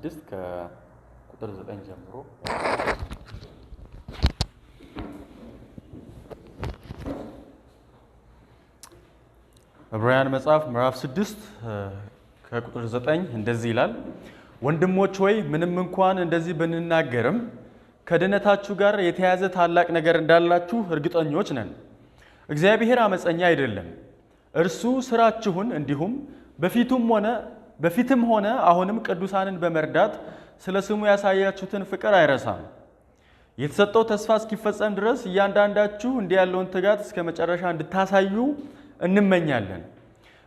6 ከቁጥር 9 ጀምሮ። ዕብራውያን መጽሐፍ ምዕራፍ 6 ከቁጥር 9 እንደዚህ ይላል። ወንድሞች ሆይ፣ ምንም እንኳን እንደዚህ ብንናገርም ከድነታችሁ ጋር የተያዘ ታላቅ ነገር እንዳላችሁ እርግጠኞች ነን። እግዚአብሔር አመፀኛ አይደለም። እርሱ ስራችሁን እንዲሁም በፊትም ሆነ አሁንም ቅዱሳንን በመርዳት ስለ ስሙ ያሳያችሁትን ፍቅር አይረሳም። የተሰጠው ተስፋ እስኪፈጸም ድረስ እያንዳንዳችሁ እንዲህ ያለውን ትጋት እስከ መጨረሻ እንድታሳዩ እንመኛለን።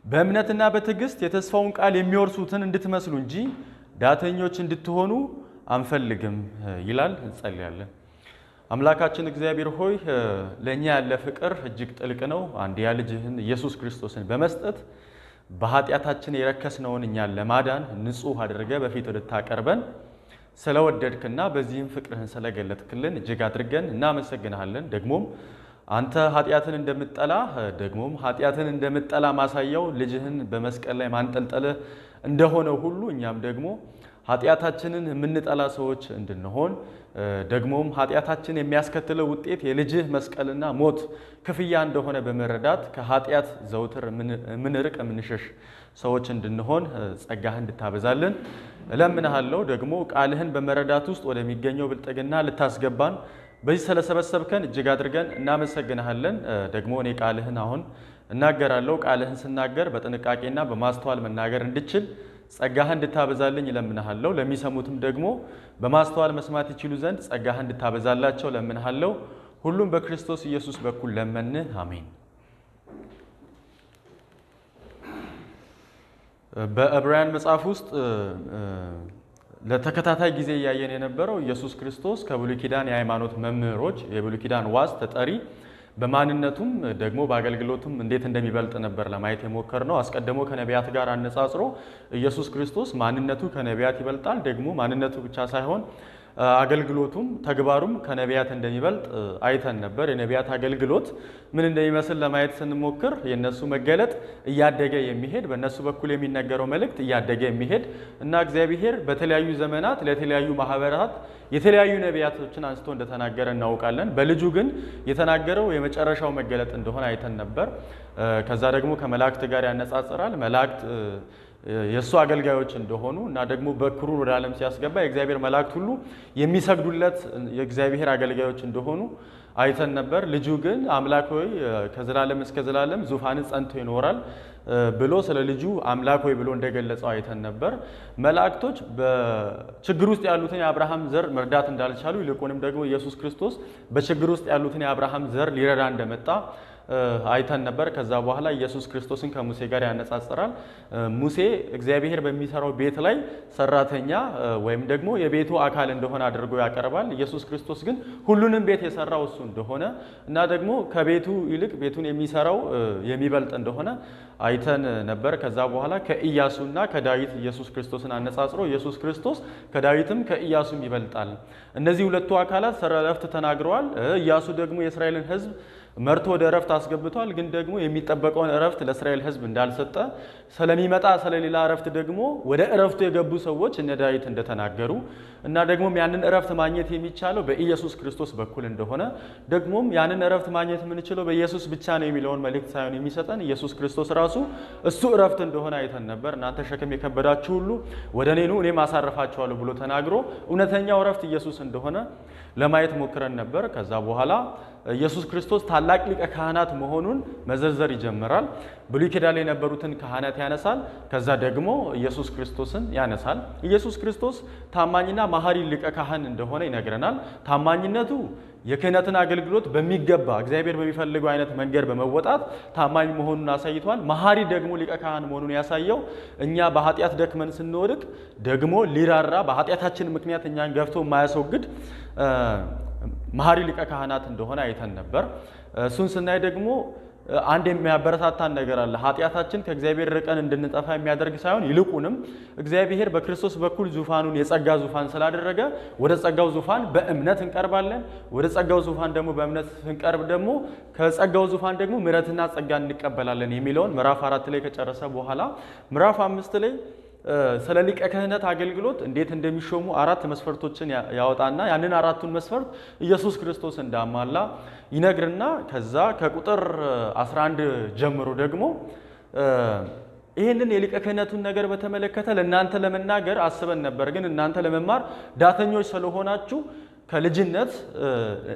በእምነትና በትዕግስት የተስፋውን ቃል የሚወርሱትን እንድትመስሉ እንጂ ዳተኞች እንድትሆኑ አንፈልግም ይላል። እንጸልያለን። አምላካችን እግዚአብሔር ሆይ፣ ለእኛ ያለ ፍቅር እጅግ ጥልቅ ነው። አንድያ ልጅህን ኢየሱስ ክርስቶስን በመስጠት በኃጢአታችን የረከስነውን እኛን ለማዳን ንጹሕ አድርገህ በፊትህ ልታቀርበን ስለወደድክና በዚህም ፍቅርህን ስለገለጥክልን እጅግ አድርገን እናመሰግንሃለን። ደግሞም አንተ ኃጢአትን እንደምትጠላ፣ ደግሞም ኃጢአትን እንደምትጠላ ማሳያው ልጅህን በመስቀል ላይ ማንጠልጠልህ እንደሆነ ሁሉ፣ እኛም ደግሞ ኃጢአታችንን የምንጠላ ሰዎች እንድንሆን፣ ደግሞም ኃጢአታችን የሚያስከትለው ውጤት የልጅህ መስቀልና ሞት ክፍያ እንደሆነ በመረዳት ከኃጢአት ዘውትር የምንርቅ፣ የምንሸሽ ሰዎች እንድንሆን ጸጋህ እንድታበዛልን እለምንሃለሁ። ደግሞ ቃልህን በመረዳት ውስጥ ወደሚገኘው ብልጥግና ልታስገባን በዚህ ስለሰበሰብከን እጅግ አድርገን እናመሰግንሃለን። ደግሞ እኔ ቃልህን አሁን እናገራለሁ። ቃልህን ስናገር በጥንቃቄና በማስተዋል መናገር እንድችል ጸጋህን እንድታበዛልኝ እለምንሃለሁ። ለሚሰሙትም ደግሞ በማስተዋል መስማት ይችሉ ዘንድ ጸጋህን እንድታበዛላቸው እለምንሃለሁ። ሁሉም በክርስቶስ ኢየሱስ በኩል ለመንህ፣ አሜን። በዕብራውያን መጽሐፍ ውስጥ ለተከታታይ ጊዜ እያየን የነበረው ኢየሱስ ክርስቶስ ከብሉይ ኪዳን የሃይማኖት መምህሮች፣ የብሉይ ኪዳን ዋስ ተጠሪ በማንነቱም ደግሞ በአገልግሎቱም እንዴት እንደሚበልጥ ነበር ለማየት የሞከርነው። አስቀድሞ ከነቢያት ጋር አነጻጽሮ ኢየሱስ ክርስቶስ ማንነቱ ከነቢያት ይበልጣል፣ ደግሞ ማንነቱ ብቻ ሳይሆን አገልግሎቱም ተግባሩም ከነቢያት እንደሚበልጥ አይተን ነበር። የነቢያት አገልግሎት ምን እንደሚመስል ለማየት ስንሞክር የነሱ መገለጥ እያደገ የሚሄድ፣ በእነሱ በኩል የሚነገረው መልእክት እያደገ የሚሄድ እና እግዚአብሔር በተለያዩ ዘመናት ለተለያዩ ማህበራት የተለያዩ ነቢያቶችን አንስቶ እንደተናገረ እናውቃለን። በልጁ ግን የተናገረው የመጨረሻው መገለጥ እንደሆነ አይተን ነበር። ከዛ ደግሞ ከመላእክት ጋር ያነጻጽራል። መላእክት የእሱ አገልጋዮች እንደሆኑ እና ደግሞ በኩሩን ወደ ዓለም ሲያስገባ የእግዚአብሔር መላእክት ሁሉ የሚሰግዱለት የእግዚአብሔር አገልጋዮች እንደሆኑ አይተን ነበር። ልጁ ግን አምላክ ሆይ፣ ከዘላለም እስከ ዘላለም ዙፋን ጸንቶ ይኖራል ብሎ ስለ ልጁ አምላክ ሆይ ብሎ እንደገለጸው አይተን ነበር። መላእክቶች በችግር ውስጥ ያሉትን የአብርሃም ዘር መርዳት እንዳልቻሉ፣ ይልቁንም ደግሞ ኢየሱስ ክርስቶስ በችግር ውስጥ ያሉትን የአብርሃም ዘር ሊረዳ እንደመጣ አይተን ነበር። ከዛ በኋላ ኢየሱስ ክርስቶስን ከሙሴ ጋር ያነጻጽራል። ሙሴ እግዚአብሔር በሚሰራው ቤት ላይ ሰራተኛ ወይም ደግሞ የቤቱ አካል እንደሆነ አድርጎ ያቀርባል። ኢየሱስ ክርስቶስ ግን ሁሉንም ቤት የሰራው እሱ እንደሆነ እና ደግሞ ከቤቱ ይልቅ ቤቱን የሚሰራው የሚበልጥ እንደሆነ አይተን ነበር። ከዛ በኋላ ከኢያሱና ከዳዊት ኢየሱስ ክርስቶስን አነጻጽሮ ኢየሱስ ክርስቶስ ከዳዊትም ከኢያሱም ይበልጣል። እነዚህ ሁለቱ አካላት ስለ ዕረፍት ተናግረዋል። ኢያሱ ደግሞ የእስራኤልን ሕዝብ መርቶ ወደ እረፍት አስገብቷል። ግን ደግሞ የሚጠበቀውን እረፍት ለእስራኤል ሕዝብ እንዳልሰጠ፣ ስለሚመጣ ስለሌላ እረፍት ደግሞ ወደ እረፍቱ የገቡ ሰዎች እነ ዳዊት እንደተናገሩ እና ደግሞም ያንን እረፍት ማግኘት የሚቻለው በኢየሱስ ክርስቶስ በኩል እንደሆነ፣ ደግሞም ያንን እረፍት ማግኘት የምንችለው በኢየሱስ ብቻ ነው የሚለውን መልእክት ሳይሆን የሚሰጠን ኢየሱስ ክርስቶስ ራሱ እሱ እረፍት እንደሆነ አይተን ነበር። እናንተ ሸክም የከበዳችሁ ሁሉ ወደ እኔ ኑ፣ እኔም አሳርፋችኋለሁ ብሎ ተናግሮ እውነተኛው እረፍት ኢየሱስ እንደሆነ ለማየት ሞክረን ነበር። ከዛ በኋላ ኢየሱስ ክርስቶስ ታላቅ ሊቀ ካህናት መሆኑን መዘርዘር ይጀምራል። ብሉይ ኪዳን ላይ የነበሩትን ካህናት ያነሳል። ከዛ ደግሞ ኢየሱስ ክርስቶስን ያነሳል። ኢየሱስ ክርስቶስ ታማኝና መሐሪ ሊቀ ካህን እንደሆነ ይነግረናል። ታማኝነቱ የክህነትን አገልግሎት በሚገባ እግዚአብሔር በሚፈልገው አይነት መንገድ በመወጣት ታማኝ መሆኑን አሳይቷል። መሐሪ ደግሞ ሊቀ ካህን መሆኑን ያሳየው እኛ በኃጢአት ደክመን ስንወድቅ ደግሞ ሊራራ፣ በኃጢአታችን ምክንያት እኛን ገፍቶ የማያስወግድ መሐሪ ሊቀ ካህናት እንደሆነ አይተን ነበር። እሱን ስናይ ደግሞ አንድ የሚያበረታታን ነገር አለ። ኃጢአታችን ከእግዚአብሔር ርቀን እንድንጠፋ የሚያደርግ ሳይሆን ይልቁንም እግዚአብሔር በክርስቶስ በኩል ዙፋኑን የጸጋ ዙፋን ስላደረገ ወደ ጸጋው ዙፋን በእምነት እንቀርባለን። ወደ ጸጋው ዙፋን ደግሞ በእምነት ስንቀርብ ደግሞ ከጸጋው ዙፋን ደግሞ ምሕረትና ጸጋ እንቀበላለን የሚለውን ምዕራፍ 4 ላይ ከጨረሰ በኋላ ምዕራፍ 5 ላይ ስለ ሊቀ ክህነት አገልግሎት እንዴት እንደሚሾሙ 4 መስፈርቶችን ያወጣና ያንን 4ቱን መስፈርት ኢየሱስ ክርስቶስ እንዳሟላ ይነግርና ከዛ ከቁጥር 11 ጀምሮ ደግሞ ይሄንን የሊቀ ክህነቱን ነገር በተመለከተ ለእናንተ ለመናገር አስበን ነበር፣ ግን እናንተ ለመማር ዳተኞች ስለሆናችሁ ከልጅነት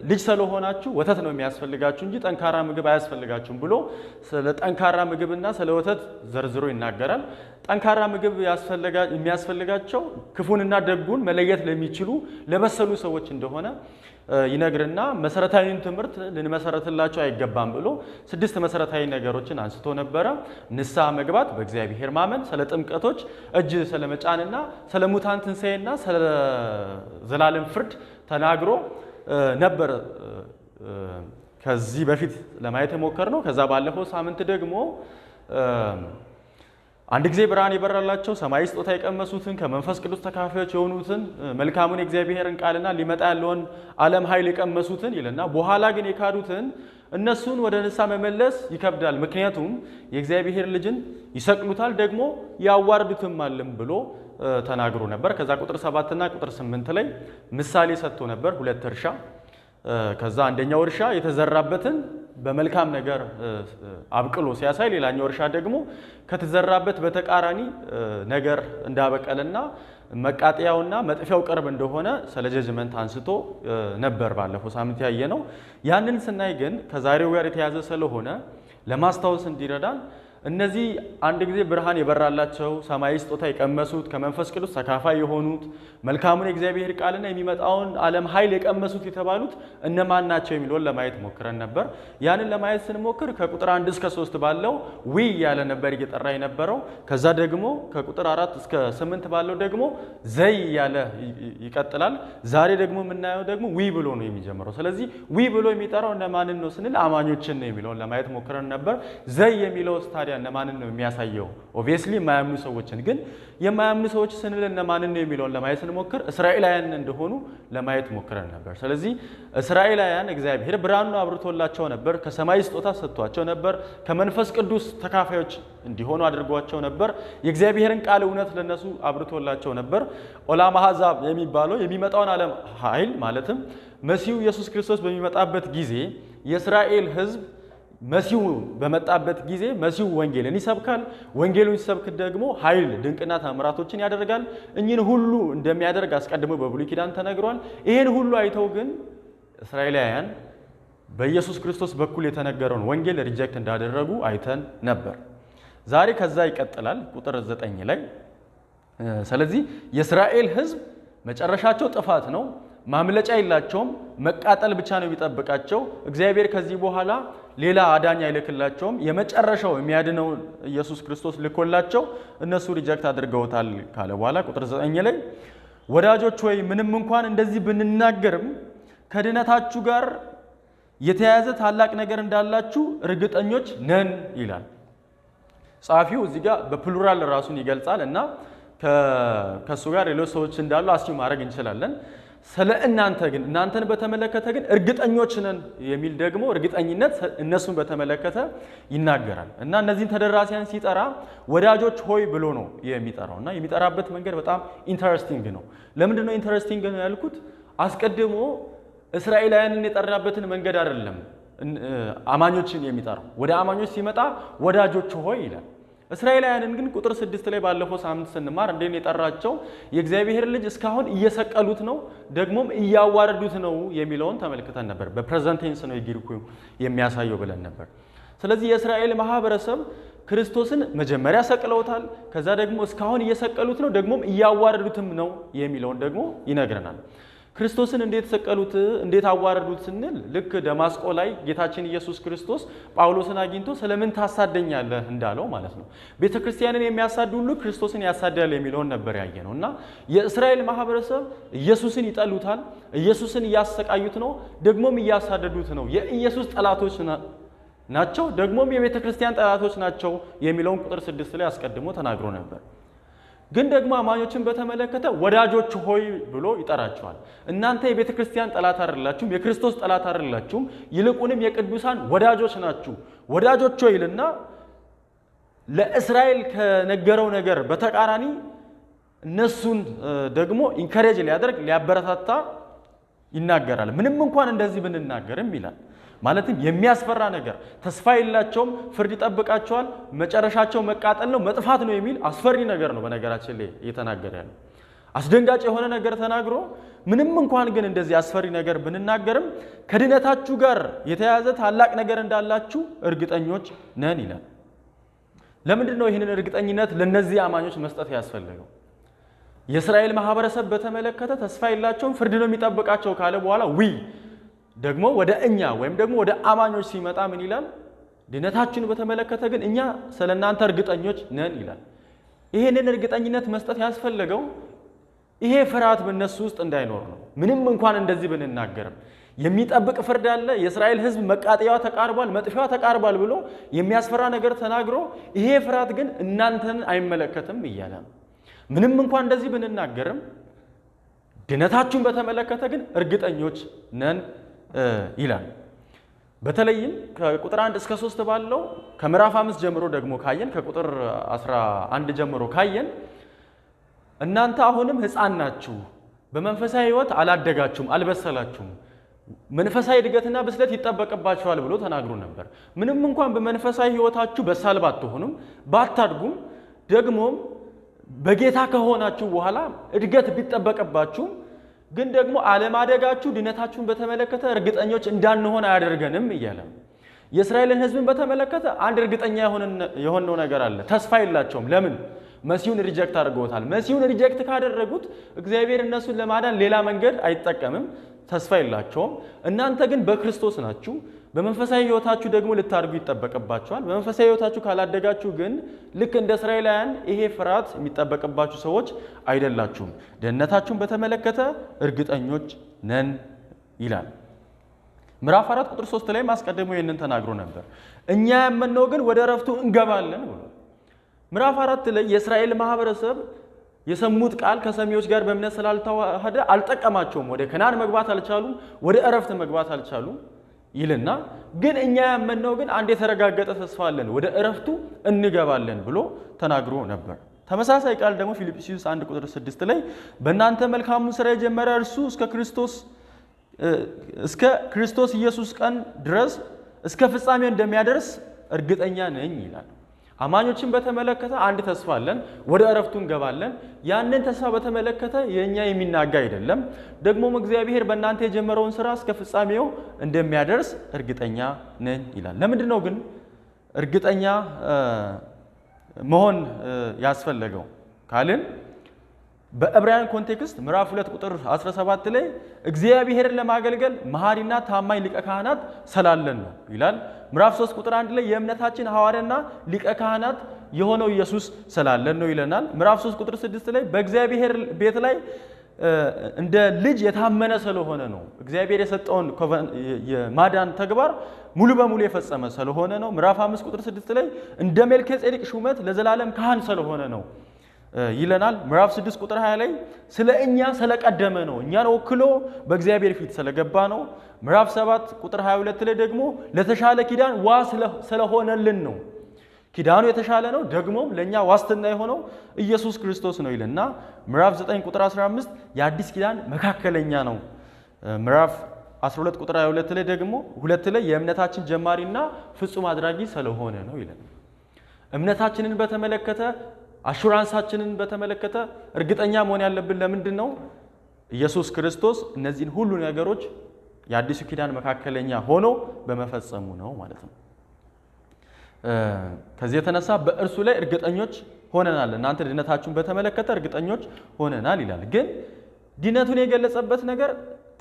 ልጅ ስለሆናችሁ ወተት ነው የሚያስፈልጋችሁ እንጂ ጠንካራ ምግብ አያስፈልጋችሁም ብሎ ስለ ጠንካራ ምግብና ስለ ወተት ዘርዝሮ ይናገራል። ጠንካራ ምግብ የሚያስፈልጋቸው ክፉንና ደጉን መለየት ለሚችሉ ለበሰሉ ሰዎች እንደሆነ ይነግርና መሰረታዊን ትምህርት ልንመሰረትላቸው አይገባም ብሎ 6 መሰረታዊ ነገሮችን አንስቶ ነበረ። ንስሐ መግባት፣ በእግዚአብሔር ማመን፣ ስለ ጥምቀቶች እጅ ስለመጫንና ስለ ሙታን ትንሣኤና ስለ ዘላለም ፍርድ ተናግሮ ነበር ከዚህ በፊት ለማየት የሞከርነው። ከዛ ባለፈው ሳምንት ደግሞ አንድ ጊዜ ብርሃን የበራላቸው ሰማያዊ ስጦታ የቀመሱትን ከመንፈስ ቅዱስ ተካፋዮች የሆኑትን መልካሙን የእግዚአብሔርን ቃልና ሊመጣ ያለውን ዓለም ኃይል የቀመሱትን ይልና በኋላ ግን የካዱትን እነሱን ወደ ንስሐ መመለስ ይከብዳል፣ ምክንያቱም የእግዚአብሔር ልጅን ይሰቅሉታል ደግሞ ያዋርዱትማልም ብሎ ተናግሮ ነበር። ከዛ ቁጥር 7 እና ቁጥር 8 ላይ ምሳሌ ሰጥቶ ነበር፣ 2 እርሻ። ከዛ አንደኛው እርሻ የተዘራበትን በመልካም ነገር አብቅሎ ሲያሳይ፣ ሌላኛው እርሻ ደግሞ ከተዘራበት በተቃራኒ ነገር እንዳበቀለና መቃጠያውና መጥፊያው ቅርብ እንደሆነ ስለ judgment አንስቶ ነበር ባለፈው ሳምንት ያየነው። ያንን ስናይ ግን ከዛሬው ጋር የተያዘ ስለሆነ ለማስታወስ እንዲረዳን እነዚህ አንድ ጊዜ ብርሃን የበራላቸው ሰማያዊ ስጦታ የቀመሱት ከመንፈስ ቅዱስ ተካፋይ የሆኑት መልካሙን የእግዚአብሔር ቃልና የሚመጣውን ዓለም ኃይል የቀመሱት የተባሉት እነማን ናቸው የሚለውን ለማየት ሞክረን ነበር። ያንን ለማየት ስንሞክር ከቁጥር 1 እስከ 3 ባለው we ያለ ነበር እየጠራ የነበረው። ከዛ ደግሞ ከቁጥር 4 እስከ 8 ባለው ደግሞ ዘይ ያለ ይቀጥላል። ዛሬ ደግሞ የምናየው ደግሞ we ብሎ ነው የሚጀምረው። ስለዚህ we ብሎ የሚጠራው እነማንን ነው ስንል አማኞችን ነው የሚለውን ለማየት ሞክረን ነበር። ዘይ የሚለው ታዲያ እነማንን ነው የሚያሳየው? Obviously የማያምኑ ሰዎችን። ግን የማያምኑ ሰዎች ስንል እነማንን ነው የሚለውን ለማየት ስንሞክር እስራኤላውያን እንደሆኑ ለማየት ሞክረን ነበር። ስለዚህ እስራኤላውያን እግዚአብሔር ብርሃኑን አብርቶላቸው ነበር፣ ከሰማይ ስጦታ ሰጥቷቸው ነበር፣ ከመንፈስ ቅዱስ ተካፋዮች እንዲሆኑ አድርጓቸው ነበር፣ የእግዚአብሔርን ቃል እውነት ለነሱ አብርቶላቸው ነበር። ኦላም አሕዛብ የሚባለው የሚመጣውን ዓለም ኃይል ማለትም መሲሁ ኢየሱስ ክርስቶስ በሚመጣበት ጊዜ የእስራኤል ሕዝብ መሲሁ በመጣበት ጊዜ መሲሁ ወንጌልን ይሰብካል። ወንጌሉን ሲሰብክ ደግሞ ኃይል ድንቅና ተአምራቶችን ያደርጋል። እኚህን ሁሉ እንደሚያደርግ አስቀድሞ በብሉይ ኪዳን ተነግሯል። ይሄን ሁሉ አይተው ግን እስራኤላውያን በኢየሱስ ክርስቶስ በኩል የተነገረውን ወንጌል reject እንዳደረጉ አይተን ነበር። ዛሬ ከዛ ይቀጥላል ቁጥር 9 ላይ። ስለዚህ የእስራኤል ሕዝብ መጨረሻቸው ጥፋት ነው፣ ማምለጫ የላቸውም፣ መቃጠል ብቻ ነው የሚጠብቃቸው። እግዚአብሔር ከዚህ በኋላ ሌላ አዳኝ አይልክላቸውም። የመጨረሻው የሚያድነው ኢየሱስ ክርስቶስ ልኮላቸው እነሱ reject አድርገውታል ካለ በኋላ ቁጥር 9 ላይ ወዳጆች ሆይ ምንም እንኳን እንደዚህ ብንናገርም ከድነታችሁ ጋር የተያያዘ ታላቅ ነገር እንዳላችሁ እርግጠኞች ነን ይላል። ጸሐፊው እዚህ ጋር በ plural ራሱን ይገልጻል እና ከሱ ጋር ሌሎች ሰዎች እንዳሉ assume ማድረግ እንችላለን። ስለ እናንተ ግን እናንተን በተመለከተ ግን እርግጠኞች ነን የሚል ደግሞ እርግጠኝነት እነሱን በተመለከተ ይናገራል። እና እነዚህን ተደራሲያን ሲጠራ ወዳጆች ሆይ ብሎ ነው የሚጠራው። እና የሚጠራበት መንገድ በጣም interesting ነው። ለምንድን ነው interesting ነው ያልኩት? አስቀድሞ እስራኤላውያንን የጠራበትን መንገድ አይደለም አማኞችን የሚጠራው። ወደ አማኞች ሲመጣ ወዳጆች ሆይ ይላል። እስራኤላውያንን ግን ቁጥር 6 ላይ ባለፈው ሳምንት ስንማር እንዴት የጠራቸው የእግዚአብሔር ልጅ እስካሁን እየሰቀሉት ነው ደግሞም እያዋረዱት ነው የሚለውን ተመልክተን ነበር። በ present tense ነው የግሪኩ የሚያሳየው ብለን ነበር። ስለዚህ የእስራኤል ማህበረሰብ ክርስቶስን መጀመሪያ ሰቅለውታል፣ ከዛ ደግሞ እስካሁን እየሰቀሉት ነው ደግሞም እያዋረዱትም ነው የሚለውን ደግሞ ይነግረናል። ክርስቶስን እንዴት ሰቀሉት እንዴት አዋረዱት ስንል ልክ ደማስቆ ላይ ጌታችን ኢየሱስ ክርስቶስ ጳውሎስን አግኝቶ ስለምን ታሳደኛለህ እንዳለው ማለት ነው። ቤተክርስቲያንን የሚያሳድ ሁሉ ክርስቶስን ያሳዳል የሚለውን ነበር ያየነው። እና የእስራኤል ማህበረሰብ ኢየሱስን ይጠሉታል፣ ኢየሱስን እያሰቃዩት ነው፣ ደግሞም እያሳደዱት ነው። የኢየሱስ ጠላቶች ናቸው፣ ደግሞም የቤተክርስቲያን ጠላቶች ናቸው የሚለውን ቁጥር 6 ላይ አስቀድሞ ተናግሮ ነበር። ግን ደግሞ አማኞችን በተመለከተ ወዳጆች ሆይ ብሎ ይጠራቸዋል። እናንተ የቤተክርስቲያን ጠላት አይደላችሁም፣ የክርስቶስ ጠላት አይደላችሁም፣ ይልቁንም የቅዱሳን ወዳጆች ናችሁ። ወዳጆች ሆይ ይልና ለእስራኤል ከነገረው ነገር በተቃራኒ እነሱን ደግሞ encourage ሊያደርግ ሊያበረታታ ይናገራል። ምንም እንኳን እንደዚህ ብንናገርም ይላል። ማለትም የሚያስፈራ ነገር ተስፋ የላቸውም፣ ፍርድ ይጠብቃቸዋል፣ መጨረሻቸው መቃጠል ነው፣ መጥፋት ነው የሚል አስፈሪ ነገር ነው። በነገራችን ላይ እየተናገረ ያለው አስደንጋጭ የሆነ ነገር ተናግሮ ምንም እንኳን ግን እንደዚህ አስፈሪ ነገር ብንናገርም ከድነታችሁ ጋር የተያያዘ ታላቅ ነገር እንዳላችሁ እርግጠኞች ነን ይላል። ለምንድን ነው ይህንን እርግጠኝነት ለነዚህ አማኞች መስጠት ያስፈለገው? የእስራኤል ማህበረሰብ በተመለከተ ተስፋ የላቸውም፣ ፍርድ ነው የሚጠብቃቸው ካለ በኋላ ደግሞ ወደ እኛ ወይም ደግሞ ወደ አማኞች ሲመጣ ምን ይላል? ድነታችሁን በተመለከተ ግን እኛ ስለ እናንተ እርግጠኞች ነን ይላል። ይህንን እርግጠኝነት መስጠት ያስፈለገው ይሄ ፍርሃት በእነሱ ውስጥ እንዳይኖር ነው። ምንም እንኳን እንደዚህ ብንናገርም የሚጠብቅ ፍርድ አለ፣ የእስራኤል ሕዝብ መቃጠያዋ ተቃርቧል፣ መጥፊያዋ ተቃርቧል ብሎ የሚያስፈራ ነገር ተናግሮ ይሄ ፍርሃት ግን እናንተን አይመለከትም እያለ ነው። ምንም እንኳን እንደዚህ ብንናገርም ድነታችሁን በተመለከተ ግን እርግጠኞች ነን ይላል። በተለይም ከቁጥር 1 እስከ 3 ባለው ከምዕራፍ 5 ጀምሮ ደግሞ ካየን ከቁጥር 11 ጀምሮ ካየን እናንተ አሁንም ሕፃን ናችሁ፣ በመንፈሳዊ ሕይወት አላደጋችሁም፣ አልበሰላችሁም፣ መንፈሳዊ እድገትና ብስለት ይጠበቅባችኋል ብሎ ተናግሮ ነበር። ምንም እንኳን በመንፈሳዊ ሕይወታችሁ በሳል ባትሆኑም ባታድጉም፣ ደግሞም በጌታ ከሆናችሁ በኋላ እድገት ቢጠበቅባችሁም ግን ደግሞ አለማደጋችሁ ድነታችሁን በተመለከተ እርግጠኞች እንዳንሆን አያደርገንም እያለ ነው። የእስራኤልን ሕዝብን በተመለከተ አንድ እርግጠኛ የሆነው ነገር አለ። ተስፋ የላቸውም። ለምን? መሲሁን reject አድርገውታል። መሲሁን reject ካደረጉት እግዚአብሔር እነሱን ለማዳን ሌላ መንገድ አይጠቀምም። ተስፋ የላቸውም። እናንተ ግን በክርስቶስ ናችሁ። በመንፈሳዊ ሕይወታችሁ ደግሞ ልታድጉ ይጠበቅባችኋል። በመንፈሳዊ ሕይወታችሁ ካላደጋችሁ ግን ልክ እንደ እስራኤላውያን ይሄ ፍርሃት የሚጠበቅባችሁ ሰዎች አይደላችሁም። ደህንነታችሁን በተመለከተ እርግጠኞች ነን ይላል። ምዕራፍ 4 ቁጥር 3 ላይ ማስቀደሙ ይህንን ተናግሮ ነበር። እኛ ያመንነው ግን ወደ እረፍቱ እንገባለን ብሎ ምዕራፍ 4 ላይ የእስራኤል ማህበረሰብ የሰሙት ቃል ከሰሚዎች ጋር በእምነት ስላልተዋሃደ አልጠቀማቸውም። ወደ ከነዓን መግባት አልቻሉም፣ ወደ እረፍት መግባት አልቻሉም ይልና ግን እኛ ያመንነው ግን አንድ የተረጋገጠ ተስፋ አለን፣ ወደ እረፍቱ እንገባለን ብሎ ተናግሮ ነበር። ተመሳሳይ ቃል ደግሞ ፊልጵስዩስ 1 ቁጥር 6 ላይ በእናንተ መልካሙን ስራ የጀመረ እርሱ እስከ ክርስቶስ ኢየሱስ ቀን ድረስ እስከ ፍጻሜው እንደሚያደርስ እርግጠኛ ነኝ ይላል። አማኞችን በተመለከተ አንድ ተስፋ አለን፣ ወደ እረፍቱ እንገባለን። ያንን ተስፋ በተመለከተ የኛ የሚናጋ አይደለም። ደግሞም እግዚአብሔር በእናንተ የጀመረውን ስራ እስከ ፍጻሜው እንደሚያደርስ እርግጠኛ ነኝ ይላል። ለምንድን ነው ግን እርግጠኛ መሆን ያስፈለገው ካልን በዕብራውያን context ምዕራፍ 2 ቁጥር 17 ላይ እግዚአብሔርን ለማገልገል መሐሪና ታማኝ ሊቀ ካህናት ስላለን ነው ይላል። ምዕራፍ 3 ቁጥር 1 ላይ የእምነታችን ሐዋርያና ሊቀ ካህናት የሆነው ኢየሱስ ስላለን ነው ይለናል። ምዕራፍ 3 ቁጥር 6 ላይ በእግዚአብሔር ቤት ላይ እንደ ልጅ የታመነ ስለሆነ ነው። እግዚአብሔር የሰጠውን የማዳን ተግባር ሙሉ በሙሉ የፈጸመ ስለሆነ ነው። ምዕራፍ 5 ቁጥር 6 ላይ እንደ መልከ ጼዴቅ ሹመት ለዘላለም ካህን ስለሆነ ነው ይለናል። ምዕራፍ 6 ቁጥር 20 ላይ ስለ እኛ ስለቀደመ ነው፣ እኛን ወክሎ በእግዚአብሔር ፊት ስለገባ ነው። ምዕራፍ 7 ቁጥር 22 ላይ ደግሞ ለተሻለ ኪዳን ዋስ ስለሆነልን ነው። ኪዳኑ የተሻለ ነው፣ ደግሞም ለእኛ ዋስትና የሆነው ኢየሱስ ክርስቶስ ነው ይልና ምዕራፍ 9 ቁጥር 15 የአዲስ ኪዳን መካከለኛ ነው። ምዕራፍ 12 ቁጥር 22 ላይ ደግሞ 2 ላይ የእምነታችን ጀማሪና ፍጹም አድራጊ ስለሆነ ነው ይለናል። እምነታችንን በተመለከተ አሹራንሳችንን በተመለከተ እርግጠኛ መሆን ያለብን ለምንድን ነው? ኢየሱስ ክርስቶስ እነዚህን ሁሉ ነገሮች የአዲሱ ኪዳን መካከለኛ ሆኖ በመፈጸሙ ነው ማለት ነው። ከዚህ የተነሳ በእርሱ ላይ እርግጠኞች ሆነናል፣ እናንተ ድነታችሁን በተመለከተ እርግጠኞች ሆነናል ይላል። ግን ድነቱን የገለጸበት ነገር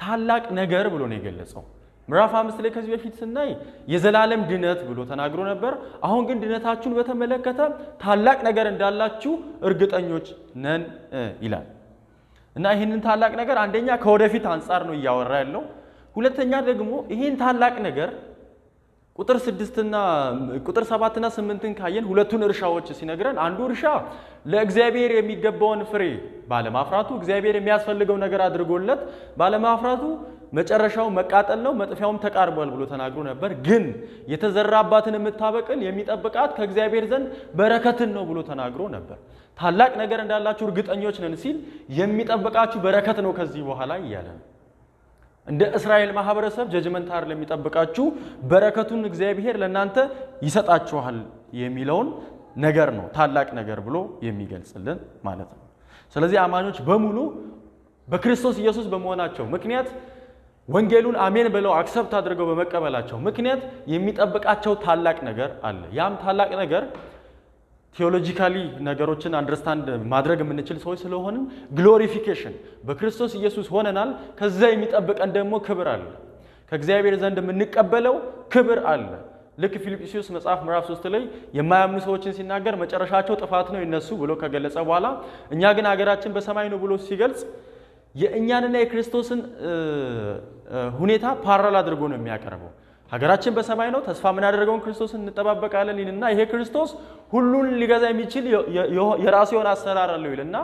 ታላቅ ነገር ብሎ ነው የገለጸው። ምዕራፍ 5 ላይ ከዚህ በፊት ስናይ የዘላለም ድነት ብሎ ተናግሮ ነበር። አሁን ግን ድነታችሁን በተመለከተ ታላቅ ነገር እንዳላችሁ እርግጠኞች ነን ይላል። እና ይህንን ታላቅ ነገር አንደኛ ከወደፊት አንጻር ነው እያወራ ያለው። ሁለተኛ ደግሞ ይህን ታላቅ ነገር ቁጥር 6ና ቁጥር 7ና 8ን ካየን ሁለቱን እርሻዎች ሲነግረን አንዱ እርሻ ለእግዚአብሔር የሚገባውን ፍሬ ባለማፍራቱ እግዚአብሔር የሚያስፈልገው ነገር አድርጎለት ባለማፍራቱ መጨረሻው መቃጠል ነው፣ መጥፊያውም ተቃርቧል ብሎ ተናግሮ ነበር። ግን የተዘራባትን የምታበቅል የሚጠብቃት ከእግዚአብሔር ዘንድ በረከትን ነው ብሎ ተናግሮ ነበር። ታላቅ ነገር እንዳላችሁ እርግጠኞች ነን ሲል የሚጠብቃችሁ በረከት ነው ከዚህ በኋላ እያለ ነው። እንደ እስራኤል ማህበረሰብ judgment አይደለም የሚጠብቃችሁ፣ በረከቱን እግዚአብሔር ለእናንተ ይሰጣችኋል የሚለውን ነገር ነው ታላቅ ነገር ብሎ የሚገልጽልን ማለት ነው። ስለዚህ አማኞች በሙሉ በክርስቶስ ኢየሱስ በመሆናቸው ምክንያት፣ ወንጌሉን አሜን ብለው accept አድርገው በመቀበላቸው ምክንያት የሚጠብቃቸው ታላቅ ነገር አለ። ያም ታላቅ ነገር theologically ነገሮችን understand ማድረግ የምንችል ሰዎች ስለሆንን glorification፣ በክርስቶስ ኢየሱስ ሆነናል። ከዛ የሚጠብቀን ደግሞ ክብር አለ። ከእግዚአብሔር ዘንድ የምንቀበለው ክብር አለ። ልክ ፊልጵስዩስ መጽሐፍ ምዕራፍ 3 ላይ የማያምኑ ሰዎችን ሲናገር መጨረሻቸው ጥፋት ነው የነሱ ብሎ ከገለጸ በኋላ፣ እኛ ግን ሀገራችን በሰማይ ነው ብሎ ሲገልጽ የእኛንና የክርስቶስን ሁኔታ parallel አድርጎ ነው የሚያቀርበው። ሀገራችን በሰማይ ነው፣ ተስፋ የምናደርገውን ክርስቶስን እንጠባበቃለን ይልና ይሄ ክርስቶስ ሁሉን ሊገዛ የሚችል የራሱ የሆነ አሰራር አለው ይልና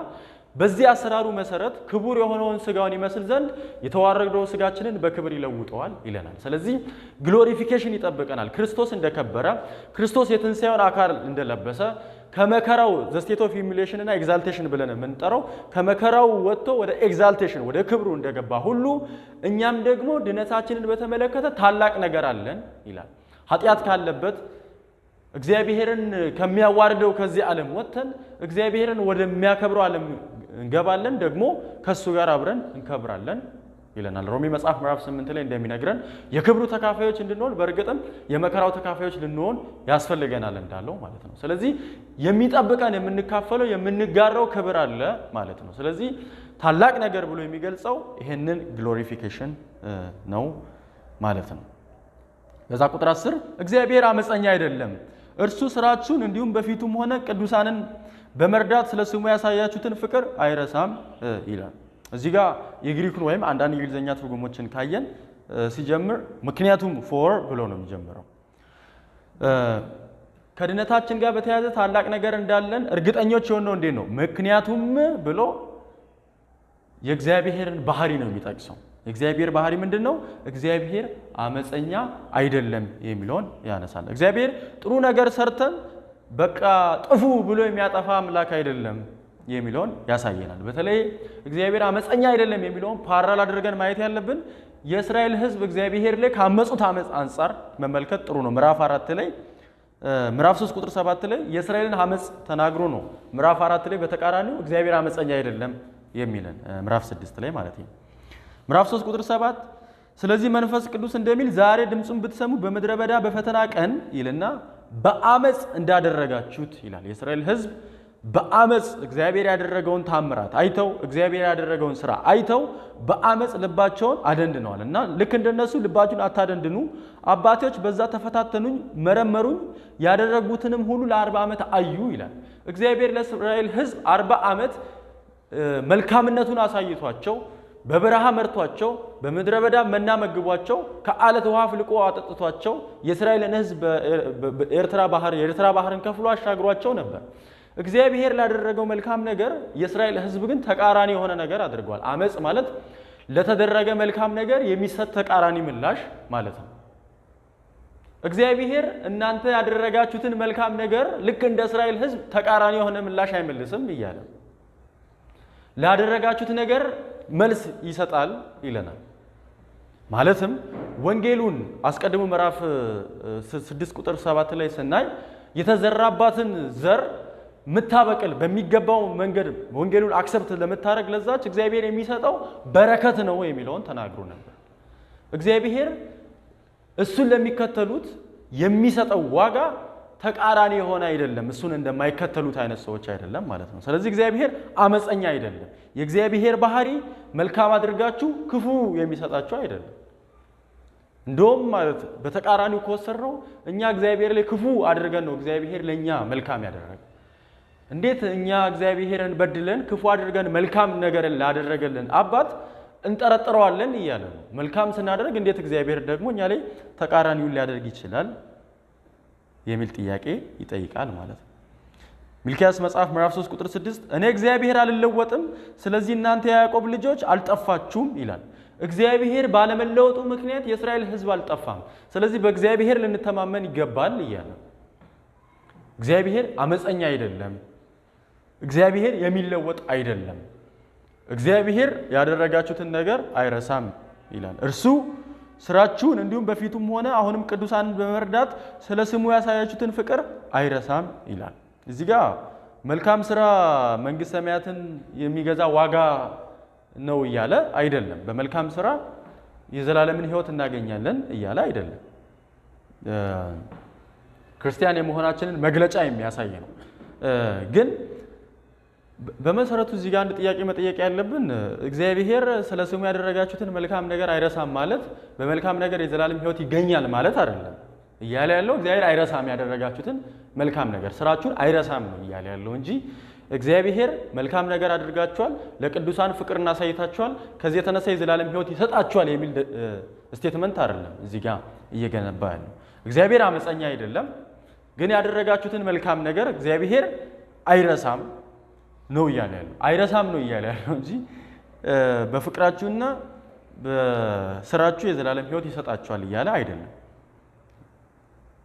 በዚህ አሰራሩ መሰረት ክቡር የሆነውን ስጋውን ይመስል ዘንድ የተዋረደው ስጋችንን በክብር ይለውጠዋል ይለናል። ስለዚህ glorification ይጠብቀናል። ክርስቶስ እንደከበረ፣ ክርስቶስ የትንሣኤውን አካል እንደለበሰ፣ ከመከራው the state of humiliation እና exaltation ብለን የምንጠራው ከመከራው ወጥቶ ወደ exaltation፣ ወደ ክብሩ እንደገባ ሁሉ እኛም ደግሞ ድነታችንን በተመለከተ ታላቅ ነገር አለን ይላል። ኃጢአት ካለበት፣ እግዚአብሔርን ከሚያዋርደው ከዚህ ዓለም ወጥተን እግዚአብሔርን ወደሚያከብረው ዓለም እንገባለን፣ ደግሞ ከእሱ ጋር አብረን እንከብራለን ይለናል። ሮሜ መጽሐፍ ምዕራፍ 8 ላይ እንደሚነግረን የክብሩ ተካፋዮች እንድንሆን በእርግጥም የመከራው ተካፋዮች ልንሆን ያስፈልገናል እንዳለው ማለት ነው። ስለዚህ የሚጠብቀን፣ የምንካፈለው፣ የምንጋራው ክብር አለ ማለት ነው። ስለዚህ ታላቅ ነገር ብሎ የሚገልጸው ይሄንን glorification ነው ማለት ነው። በዛ ቁጥር 10 እግዚአብሔር አመፀኛ አይደለም፣ እርሱ ስራችሁን እንዲሁም በፊቱም ሆነ ቅዱሳንን በመርዳት ስለ ስሙ ያሳያችሁትን ፍቅር አይረሳም ይላል። እዚህ ጋር የግሪኩን ወይም አንዳንድ የእንግሊዝኛ ትርጉሞችን ካየን ሲጀምር ምክንያቱም for ብሎ ነው የሚጀምረው። ከድነታችን ጋር በተያያዘ ታላቅ ነገር እንዳለን እርግጠኞች የሆነው እንዴት ነው? ምክንያቱም ብሎ የእግዚአብሔርን ባህሪ ነው የሚጠቅሰው። የእግዚአብሔር ባህሪ ምንድን ነው? እግዚአብሔር አመፀኛ አይደለም የሚለውን ያነሳል። እግዚአብሔር ጥሩ ነገር ሰርተን በቃ ጥፉ ብሎ የሚያጠፋ አምላክ አይደለም የሚለውን ያሳየናል። በተለይ እግዚአብሔር አመፀኛ አይደለም የሚለውን parallel አድርገን ማየት ያለብን የእስራኤል ሕዝብ እግዚአብሔር ላይ ካመፁት አመፅ አንጻር መመልከት ጥሩ ነው። ምዕራፍ 4 ላይ፣ ምዕራፍ 3 ቁጥር 7 ላይ የእስራኤልን አመፅ ተናግሮ ነው። ምዕራፍ 4 ላይ በተቃራኒው እግዚአብሔር አመፀኛ አይደለም የሚለን፣ ምዕራፍ 6 ላይ ማለት ነው። ምዕራፍ 3 ቁጥር 7 ስለዚህ መንፈስ ቅዱስ እንደሚል ዛሬ ድምፁን ብትሰሙ በምድረ በዳ በፈተና ቀን ይልና በአመፅ እንዳደረጋችሁት ይላል። የእስራኤል ሕዝብ በአመፅ እግዚአብሔር ያደረገውን ታምራት አይተው፣ እግዚአብሔር ያደረገውን ስራ አይተው በአመፅ ልባቸውን አደንድነዋል እና ልክ እንደነሱ ልባችሁን አታደንድኑ። አባቶች በዛ ተፈታተኑኝ፣ መረመሩኝ፣ ያደረጉትንም ሁሉ ለ40 ዓመት አዩ ይላል። እግዚአብሔር ለእስራኤል ሕዝብ 40 ዓመት መልካምነቱን አሳይቷቸው፣ በበረሃ መርቷቸው፣ በምድረ በዳ መና መግቧቸው፣ ከአለት ውሃ አፍልቆ አጠጥቷቸው፣ የእስራኤልን ሕዝብ በኤርትራ ባህር የኤርትራ ባህርን ከፍሎ አሻግሯቸው ነበር። እግዚአብሔር ላደረገው መልካም ነገር የእስራኤል ሕዝብ ግን ተቃራኒ የሆነ ነገር አድርገዋል። አመፅ ማለት ለተደረገ መልካም ነገር የሚሰጥ ተቃራኒ ምላሽ ማለት ነው። እግዚአብሔር እናንተ ያደረጋችሁትን መልካም ነገር ልክ እንደ እስራኤል ሕዝብ ተቃራኒ የሆነ ምላሽ አይመልስም እያለ ላደረጋችሁት ነገር መልስ ይሰጣል ይለናል። ማለትም ወንጌሉን አስቀድሞ ምዕራፍ 6 ቁጥር 7 ላይ ስናይ የተዘራባትን ዘር ምታበቅል፣ በሚገባው መንገድ ወንጌሉን accept ለምታደርግ ለዛች እግዚአብሔር የሚሰጠው በረከት ነው የሚለውን ተናግሮ ነበር። እግዚአብሔር እሱን ለሚከተሉት የሚሰጠው ዋጋ ተቃራኒ የሆነ አይደለም፣ እሱን እንደማይከተሉት አይነት ሰዎች አይደለም ማለት ነው። ስለዚህ እግዚአብሔር አመፀኛ አይደለም። የእግዚአብሔር ባህሪ መልካም አድርጋችሁ ክፉ የሚሰጣችሁ አይደለም። እንደውም ማለት በተቃራኒው ከወሰድነው እኛ እግዚአብሔር ላይ ክፉ አድርገን ነው እግዚአብሔር ለእኛ መልካም ያደረገ። እንዴት እኛ እግዚአብሔርን በድለን፣ ክፉ አድርገን መልካም ነገርን ላደረገልን አባት እንጠረጥረዋለን እያለ ነው። መልካም ስናደርግ እንዴት እግዚአብሔር ደግሞ እኛ ላይ ተቃራኒውን ሊያደርግ ይችላል የሚል ጥያቄ ይጠይቃል ማለት ነው። ሚልኪያስ መጽሐፍ ምዕራፍ 3 ቁጥር 6 እኔ እግዚአብሔር አልለወጥም፣ ስለዚህ እናንተ የያዕቆብ ልጆች አልጠፋችሁም ይላል። እግዚአብሔር ባለመለወጡ ምክንያት የእስራኤል ሕዝብ አልጠፋም። ስለዚህ በእግዚአብሔር ልንተማመን ይገባል እያለ እግዚአብሔር አመፀኛ አይደለም። እግዚአብሔር የሚለወጥ አይደለም። እግዚአብሔር ያደረጋችሁትን ነገር አይረሳም ይላል። እርሱ ስራችሁን እንዲሁም በፊቱም ሆነ አሁንም ቅዱሳንን በመርዳት ስለ ስሙ ያሳያችሁትን ፍቅር አይረሳም ይላል። እዚህ ጋር መልካም ስራ መንግሥተ ሰማያትን የሚገዛ ዋጋ ነው እያለ አይደለም። በመልካም ስራ የዘላለምን ሕይወት እናገኛለን እያለ አይደለም። ክርስቲያን የመሆናችንን መግለጫ የሚያሳይ ነው። ግን በመሰረቱ እዚህ ጋር አንድ ጥያቄ መጠየቅ ያለብን እግዚአብሔር ስለ ስሙ ያደረጋችሁትን መልካም ነገር አይረሳም ማለት በመልካም ነገር የዘላለም ሕይወት ይገኛል ማለት አይደለም። እያለ ያለው እግዚአብሔር አይረሳም ያደረጋችሁትን መልካም ነገር ስራችሁን አይረሳም ነው እያለ ያለው እንጂ እግዚአብሔር መልካም ነገር አድርጋችኋል፣ ለቅዱሳን ፍቅርን አሳይታችኋል፣ ከዚህ የተነሳ የዘላለም ሕይወት ይሰጣችኋል የሚል statement አይደለም እዚህ ጋር እየገነባ ያለው። እግዚአብሔር አመፀኛ አይደለም፣ ግን ያደረጋችሁትን መልካም ነገር እግዚአብሔር አይረሳም ነው እያለ ያለው። አይረሳም ነው እያለ ያለው እንጂ በፍቅራችሁና በስራችሁ የዘላለም ሕይወት ይሰጣችኋል እያለ አይደለም።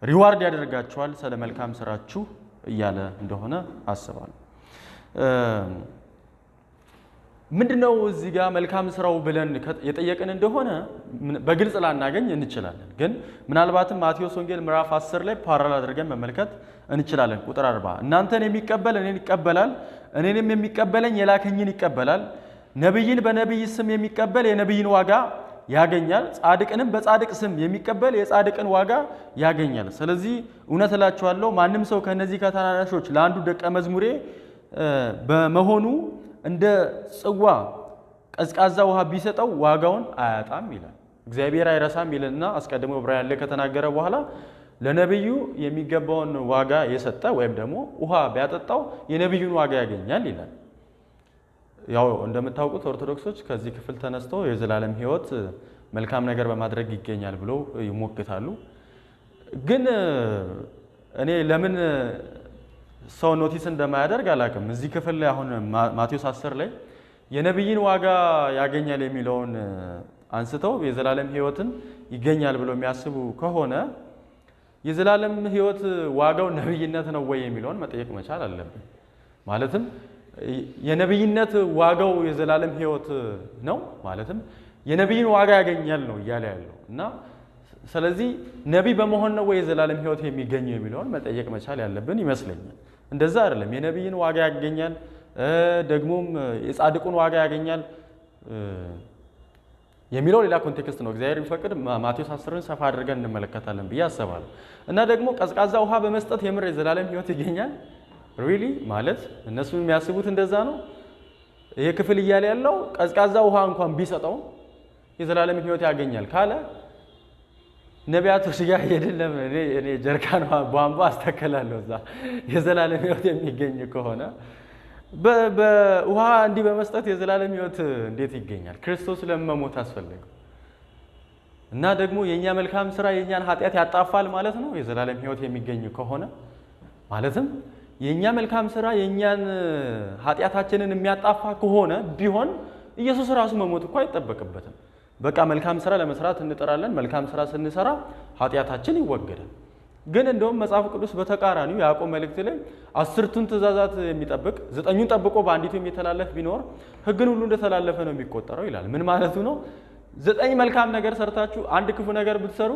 Reward ያደርጋችኋል ስለ መልካም ስራችሁ እያለ እንደሆነ አስባለሁ። ምንድነው እዚህ ጋር መልካም ስራው ብለን የጠየቅን እንደሆነ በግልጽ ላናገኝ እንችላለን። ግን ምናልባትም ማቴዎስ ወንጌል ምዕራፍ 10 ላይ parallel አድርገን መመልከት እንችላለን። ቁጥር 40 እናንተን የሚቀበል እኔን ይቀበላል፣ እኔንም የሚቀበለኝ የላከኝን ይቀበላል። ነቢይን በነቢይ ስም የሚቀበል የነቢይን ዋጋ ያገኛል፣ ጻድቅንም በጻድቅ ስም የሚቀበል የጻድቅን ዋጋ ያገኛል። ስለዚህ እውነት እላችኋለሁ ማንም ሰው ከእነዚህ ከታናናሾች ለአንዱ ደቀ መዝሙሬ በመሆኑ እንደ ጽዋ ቀዝቃዛ ውሃ ቢሰጠው ዋጋውን አያጣም ይላል። እግዚአብሔር አይረሳም ይልና አስቀድሞ ዕብራውያን ላይ ከተናገረ በኋላ ለነቢዩ የሚገባውን ዋጋ የሰጠ ወይም ደግሞ ውሃ ቢያጠጣው የነቢዩን ዋጋ ያገኛል ይላል። ያው እንደምታውቁት ኦርቶዶክሶች ከዚህ ክፍል ተነስተው የዘላለም ሕይወት መልካም ነገር በማድረግ ይገኛል ብለው ይሞግታሉ። ግን እኔ ለምን ሰው notice እንደማያደርግ አላውቅም። እዚህ ክፍል ላይ አሁን ማቴዎስ 10 ላይ የነቢይን ዋጋ ያገኛል የሚለውን አንስተው የዘላለም ሕይወትን ይገኛል ብለው የሚያስቡ ከሆነ የዘላለም ሕይወት ዋጋው ነቢይነት ነው ወይ የሚለውን መጠየቅ መቻል አለብን። ማለትም የነቢይነት ዋጋው የዘላለም ሕይወት ነው፣ ማለትም የነቢይን ዋጋ ያገኛል ነው እያለ ያለው እና ስለዚህ ነቢይ በመሆን ነው ወይ የዘላለም ሕይወት የሚገኘው የሚለውን መጠየቅ መቻል ያለብን ይመስለኛል። እንደዛ አይደለም። የነቢይን ዋጋ ያገኛል፣ ደግሞም የጻድቁን ዋጋ ያገኛል የሚለው ሌላ context ነው። እግዚአብሔር ቢፈቅድ ማቴዎስ 10ን ሰፋ አድርገን እንመለከታለን ብዬ አስባለሁ። እና ደግሞ ቀዝቃዛ ውሃ በመስጠት የምር የዘላለም ሕይወት ይገኛል really? ማለት እነሱ የሚያስቡት እንደዛ ነው። ይሄ ክፍል እያለ ያለው ቀዝቃዛ ውሃ እንኳን ቢሰጠው የዘላለም ሕይወት ያገኛል ካለ ነቢያቶች ጋር ሄድን እኔ ጀርካን ቧንቧ አስተከላለሁ እዛ የዘላለም ሕይወት የሚገኝ ከሆነ በውሃ እንዲህ በመስጠት የዘላለም ሕይወት እንዴት ይገኛል? ክርስቶስ ለምን መሞት አስፈለገው? እና ደግሞ የኛ መልካም ስራ የኛን ኃጢአት ያጣፋል ማለት ነው የዘላለም ሕይወት የሚገኝ ከሆነ። ማለትም የኛ መልካም ስራ የኛን ኃጢአታችንን የሚያጣፋ ከሆነ ቢሆን ኢየሱስ ራሱ መሞት እኮ አይጠበቅበትም። በቃ መልካም ስራ ለመስራት እንጥራለን። መልካም ስራ ስንሰራ ኃጢአታችን ይወገዳል። ግን እንደውም መጽሐፍ ቅዱስ በተቃራኒው ያዕቆብ መልእክት ላይ 10ቱን ትእዛዛት የሚጠብቅ 9ኙን ጠብቆ በአንዲቱ የሚተላለፍ ቢኖር ሕግን ሁሉ እንደተላለፈ ነው የሚቆጠረው ይላል። ምን ማለቱ ነው? 9 መልካም ነገር ሰርታችሁ አንድ ክፉ ነገር ብትሰሩ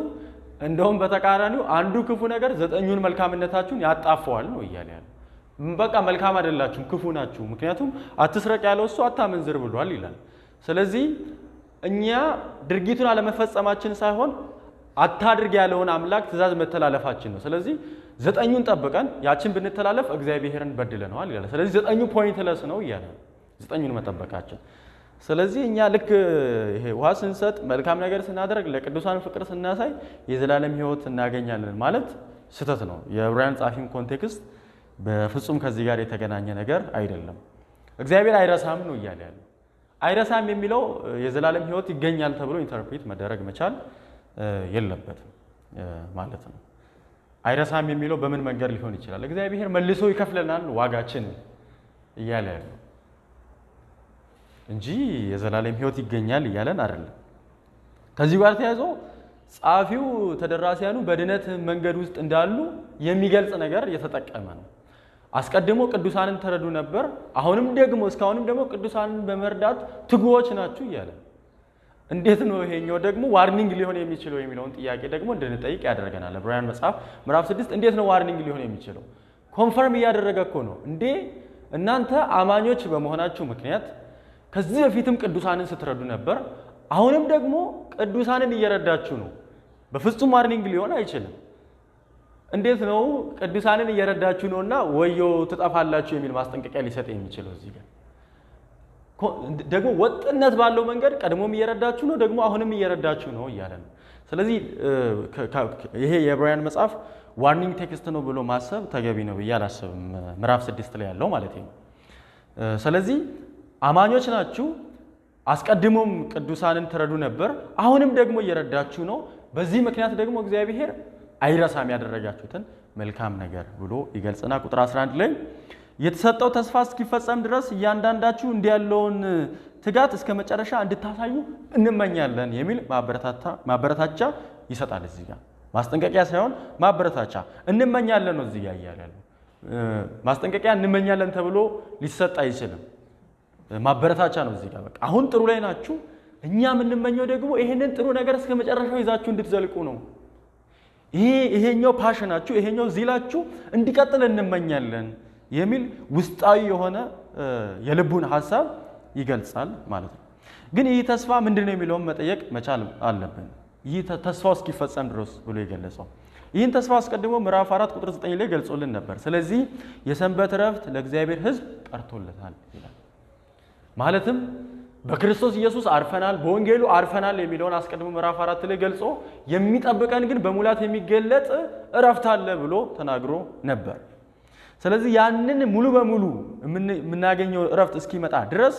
እንደውም በተቃራኒው አንዱ ክፉ ነገር 9ኙን መልካምነታችሁን ያጣፈዋል ነው እያለ ያለው። በቃ መልካም አይደላችሁም፣ ክፉ ናችሁ። ምክንያቱም አትስረቅ ያለው እሱ አታመንዝር ብሏል ይላል። ስለዚህ እኛ ድርጊቱን አለመፈጸማችን ሳይሆን አታድርግ ያለውን አምላክ ትእዛዝ መተላለፋችን ነው። ስለዚህ 9ኙን ጠብቀን ያችን ብንተላለፍ እግዚአብሔርን በድለነዋል ይላል። ስለዚህ 9ኙ pointless ነው እያለ ነው፣ 9ኙን መጠበቃችን። ስለዚህ እኛ ልክ ይሄ ውሃ ስንሰጥ መልካም ነገር ስናደርግ ለቅዱሳን ፍቅር ስናሳይ የዘላለም ሕይወት እናገኛለን ማለት ስህተት ነው። የዕብራውያን ጸሐፊም context በፍጹም ከዚህ ጋር የተገናኘ ነገር አይደለም። እግዚአብሔር አይረሳም ነው እያለ ያለው። አይረሳም የሚለው የዘላለም ሕይወት ይገኛል ተብሎ interpret መደረግ መቻል የለበትም ማለት ነው። አይረሳም የሚለው በምን መንገድ ሊሆን ይችላል? እግዚአብሔር መልሶ ይከፍለናል ዋጋችን እያለ ያለው እንጂ የዘላለም ሕይወት ይገኛል እያለን አይደለም። ከዚህ ጋር ተያይዞ ጸሐፊው ተደራሲያኑ በድነት መንገድ ውስጥ እንዳሉ የሚገልጽ ነገር እየተጠቀመ ነው። አስቀድሞ ቅዱሳንን ተረዱ ነበር፣ አሁንም ደግሞ እስካሁንም ደግሞ ቅዱሳንን በመርዳት ትጉዎች ናችሁ እያለ እንዴት ነው ይሄኛው ደግሞ warning ሊሆን የሚችለው የሚለውን ጥያቄ ደግሞ እንድንጠይቅ ያደርገናል። ዕብራውያን መጽሐፍ ምዕራፍ 6 እንዴት ነው warning ሊሆን የሚችለው? Confirm እያደረገ እኮ ነው እንዴ እናንተ አማኞች በመሆናችሁ ምክንያት ከዚህ በፊትም ቅዱሳንን ስትረዱ ነበር፣ አሁንም ደግሞ ቅዱሳንን እየረዳችሁ ነው። በፍጹም warning ሊሆን አይችልም። እንዴት ነው ቅዱሳንን እየረዳችሁ ነውና ወዮ ትጠፋላችሁ የሚል ማስጠንቀቂያ ሊሰጥ የሚችለው? እዚህ ጋር ደግሞ ወጥነት ባለው መንገድ ቀድሞም እየረዳችሁ ነው፣ ደግሞ አሁንም እየረዳችሁ ነው እያለ ነው። ስለዚህ ይሄ የዕብራውያን መጽሐፍ warning text ነው ብሎ ማሰብ ተገቢ ነው ብዬ አላስብም። ምዕራፍ 6 ላይ ያለው ማለት ነው። ስለዚህ አማኞች ናችሁ፣ አስቀድሞም ቅዱሳንን ትረዱ ነበር፣ አሁንም ደግሞ እየረዳችሁ ነው። በዚህ ምክንያት ደግሞ እግዚአብሔር አይረሳም ያደረጋችሁትን መልካም ነገር ብሎ ይገልጽና ቁጥር 11 ላይ የተሰጠው ተስፋ እስኪፈጸም ድረስ እያንዳንዳችሁ እንዲህ ያለውን ትጋት እስከ መጨረሻ እንድታሳዩ እንመኛለን የሚል ማበረታቻ ይሰጣል። እዚህ ጋር ማስጠንቀቂያ ሳይሆን ማበረታቻ እንመኛለን ነው እዚህ ጋር እያለ ያለው። ማስጠንቀቂያ እንመኛለን ተብሎ ሊሰጥ አይችልም። ማበረታቻ ነው እዚህ ጋር። በቃ አሁን ጥሩ ላይ ናችሁ፣ እኛ የምንመኘው ደግሞ ይሄንን ጥሩ ነገር እስከ መጨረሻው ይዛችሁ እንድትዘልቁ ነው። ይሄኛው ፓሽናችሁ፣ ይሄኛው ዚላችሁ እንዲቀጥል እንመኛለን የሚል ውስጣዊ የሆነ የልቡን ሀሳብ ይገልጻል ማለት ነው። ግን ይህ ተስፋ ምንድነው የሚለውን መጠየቅ መቻል አለብን። ይህ ተስፋው እስኪፈጸም ድረስ ብሎ የገለጸው ይህን ተስፋ አስቀድሞ ምዕራፍ 4 ቁጥር 9 ላይ ገልጾልን ነበር። ስለዚህ የሰንበት ዕረፍት ለእግዚአብሔር ሕዝብ ቀርቶለታል ይላል። ማለትም በክርስቶስ ኢየሱስ አርፈናል፣ በወንጌሉ አርፈናል የሚለውን አስቀድሞ ምዕራፍ 4 ላይ ገልጾ የሚጠብቀን ግን በሙላት የሚገለጥ ዕረፍት አለ ብሎ ተናግሮ ነበር። ስለዚህ ያንን ሙሉ በሙሉ የምናገኘው ዕረፍት እስኪመጣ ድረስ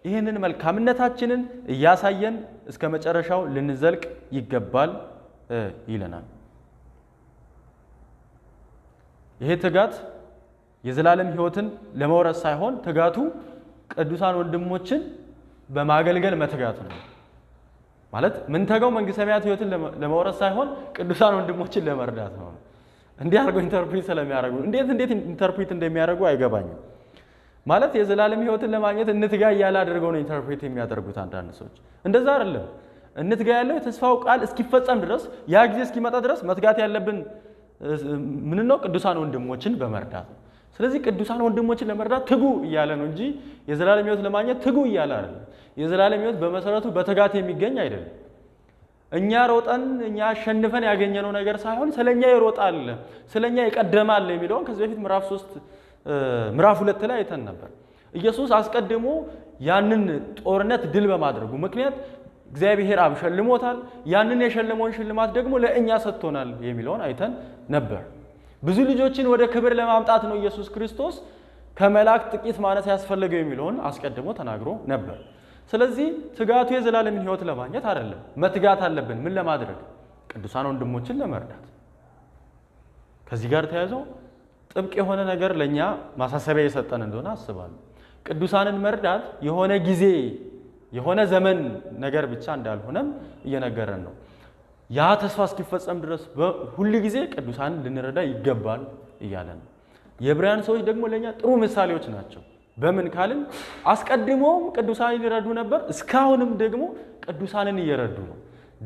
ይህንን መልካምነታችንን እያሳየን እስከ መጨረሻው ልንዘልቅ ይገባል ይለናል። ይሄ ትጋት የዘላለም ሕይወትን ለመውረስ ሳይሆን ትጋቱ ቅዱሳን ወንድሞችን በማገልገል መትጋት ነው። ማለት ምንተጋው መንግሥተ ሰማያት ሕይወትን ለመውረስ ሳይሆን ቅዱሳን ወንድሞችን ለመርዳት ነው። እንዲህ አድርገው interpret ስለሚያደርጉ እንዴት interpret እንደሚያደርጉ አይገባኝም። ማለት የዘላለም ሕይወትን ለማግኘት እንትጋ እያለ አድርገው ነው interpret የሚያደርጉት አንዳንድ ሰዎች። እንደዛ አይደለም። እንትጋ ያለው የተስፋው ቃል እስኪፈጸም ድረስ ያ ጊዜ እስኪመጣ ድረስ መትጋት ያለብን ምን ነው? ቅዱሳን ወንድሞችን በመርዳት ነው። ስለዚህ ቅዱሳን ወንድሞችን ለመርዳት ትጉ እያለ ነው እንጂ የዘላለም ሕይወት ለማግኘት ትጉ እያለ አይደለም። የዘላለም ሕይወት በመሰረቱ በትጋት የሚገኝ አይደለም። እኛ ሮጠን እኛ አሸንፈን ያገኘነው ነገር ሳይሆን ስለኛ ይሮጣል፣ ስለኛ ይቀደማል የሚለውን ከዚህ በፊት ምዕራፍ 3 ምዕራፍ 2 ላይ አይተን ነበር። ኢየሱስ አስቀድሞ ያንን ጦርነት ድል በማድረጉ ምክንያት እግዚአብሔር አብ ሸልሞታል። ያንን የሸለመውን ሽልማት ደግሞ ለእኛ ሰጥቶናል የሚለውን አይተን ነበር። ብዙ ልጆችን ወደ ክብር ለማምጣት ነው ኢየሱስ ክርስቶስ ከመላእክት ጥቂት ማነስ ያስፈልገው የሚለውን አስቀድሞ ተናግሮ ነበር። ስለዚህ ትጋቱ የዘላለምን ሕይወት ለማግኘት አይደለም። መትጋት አለብን ምን ለማድረግ? ቅዱሳን ወንድሞችን ለመርዳት። ከዚህ ጋር ተያይዞ ጥብቅ የሆነ ነገር ለኛ ማሳሰቢያ የሰጠን እንደሆነ አስባለሁ። ቅዱሳንን መርዳት የሆነ ጊዜ የሆነ ዘመን ነገር ብቻ እንዳልሆነም እየነገረን ነው። ያ ተስፋ እስኪፈጸም ድረስ ሁል ጊዜ ቅዱሳንን ልንረዳ ይገባል እያለ ነው። የዕብራውያን ሰዎች ደግሞ ለኛ ጥሩ ምሳሌዎች ናቸው። በምን ካልን አስቀድሞም ቅዱሳንን ይረዱ ነበር፣ እስካሁንም ደግሞ ቅዱሳንን እየረዱ ነው።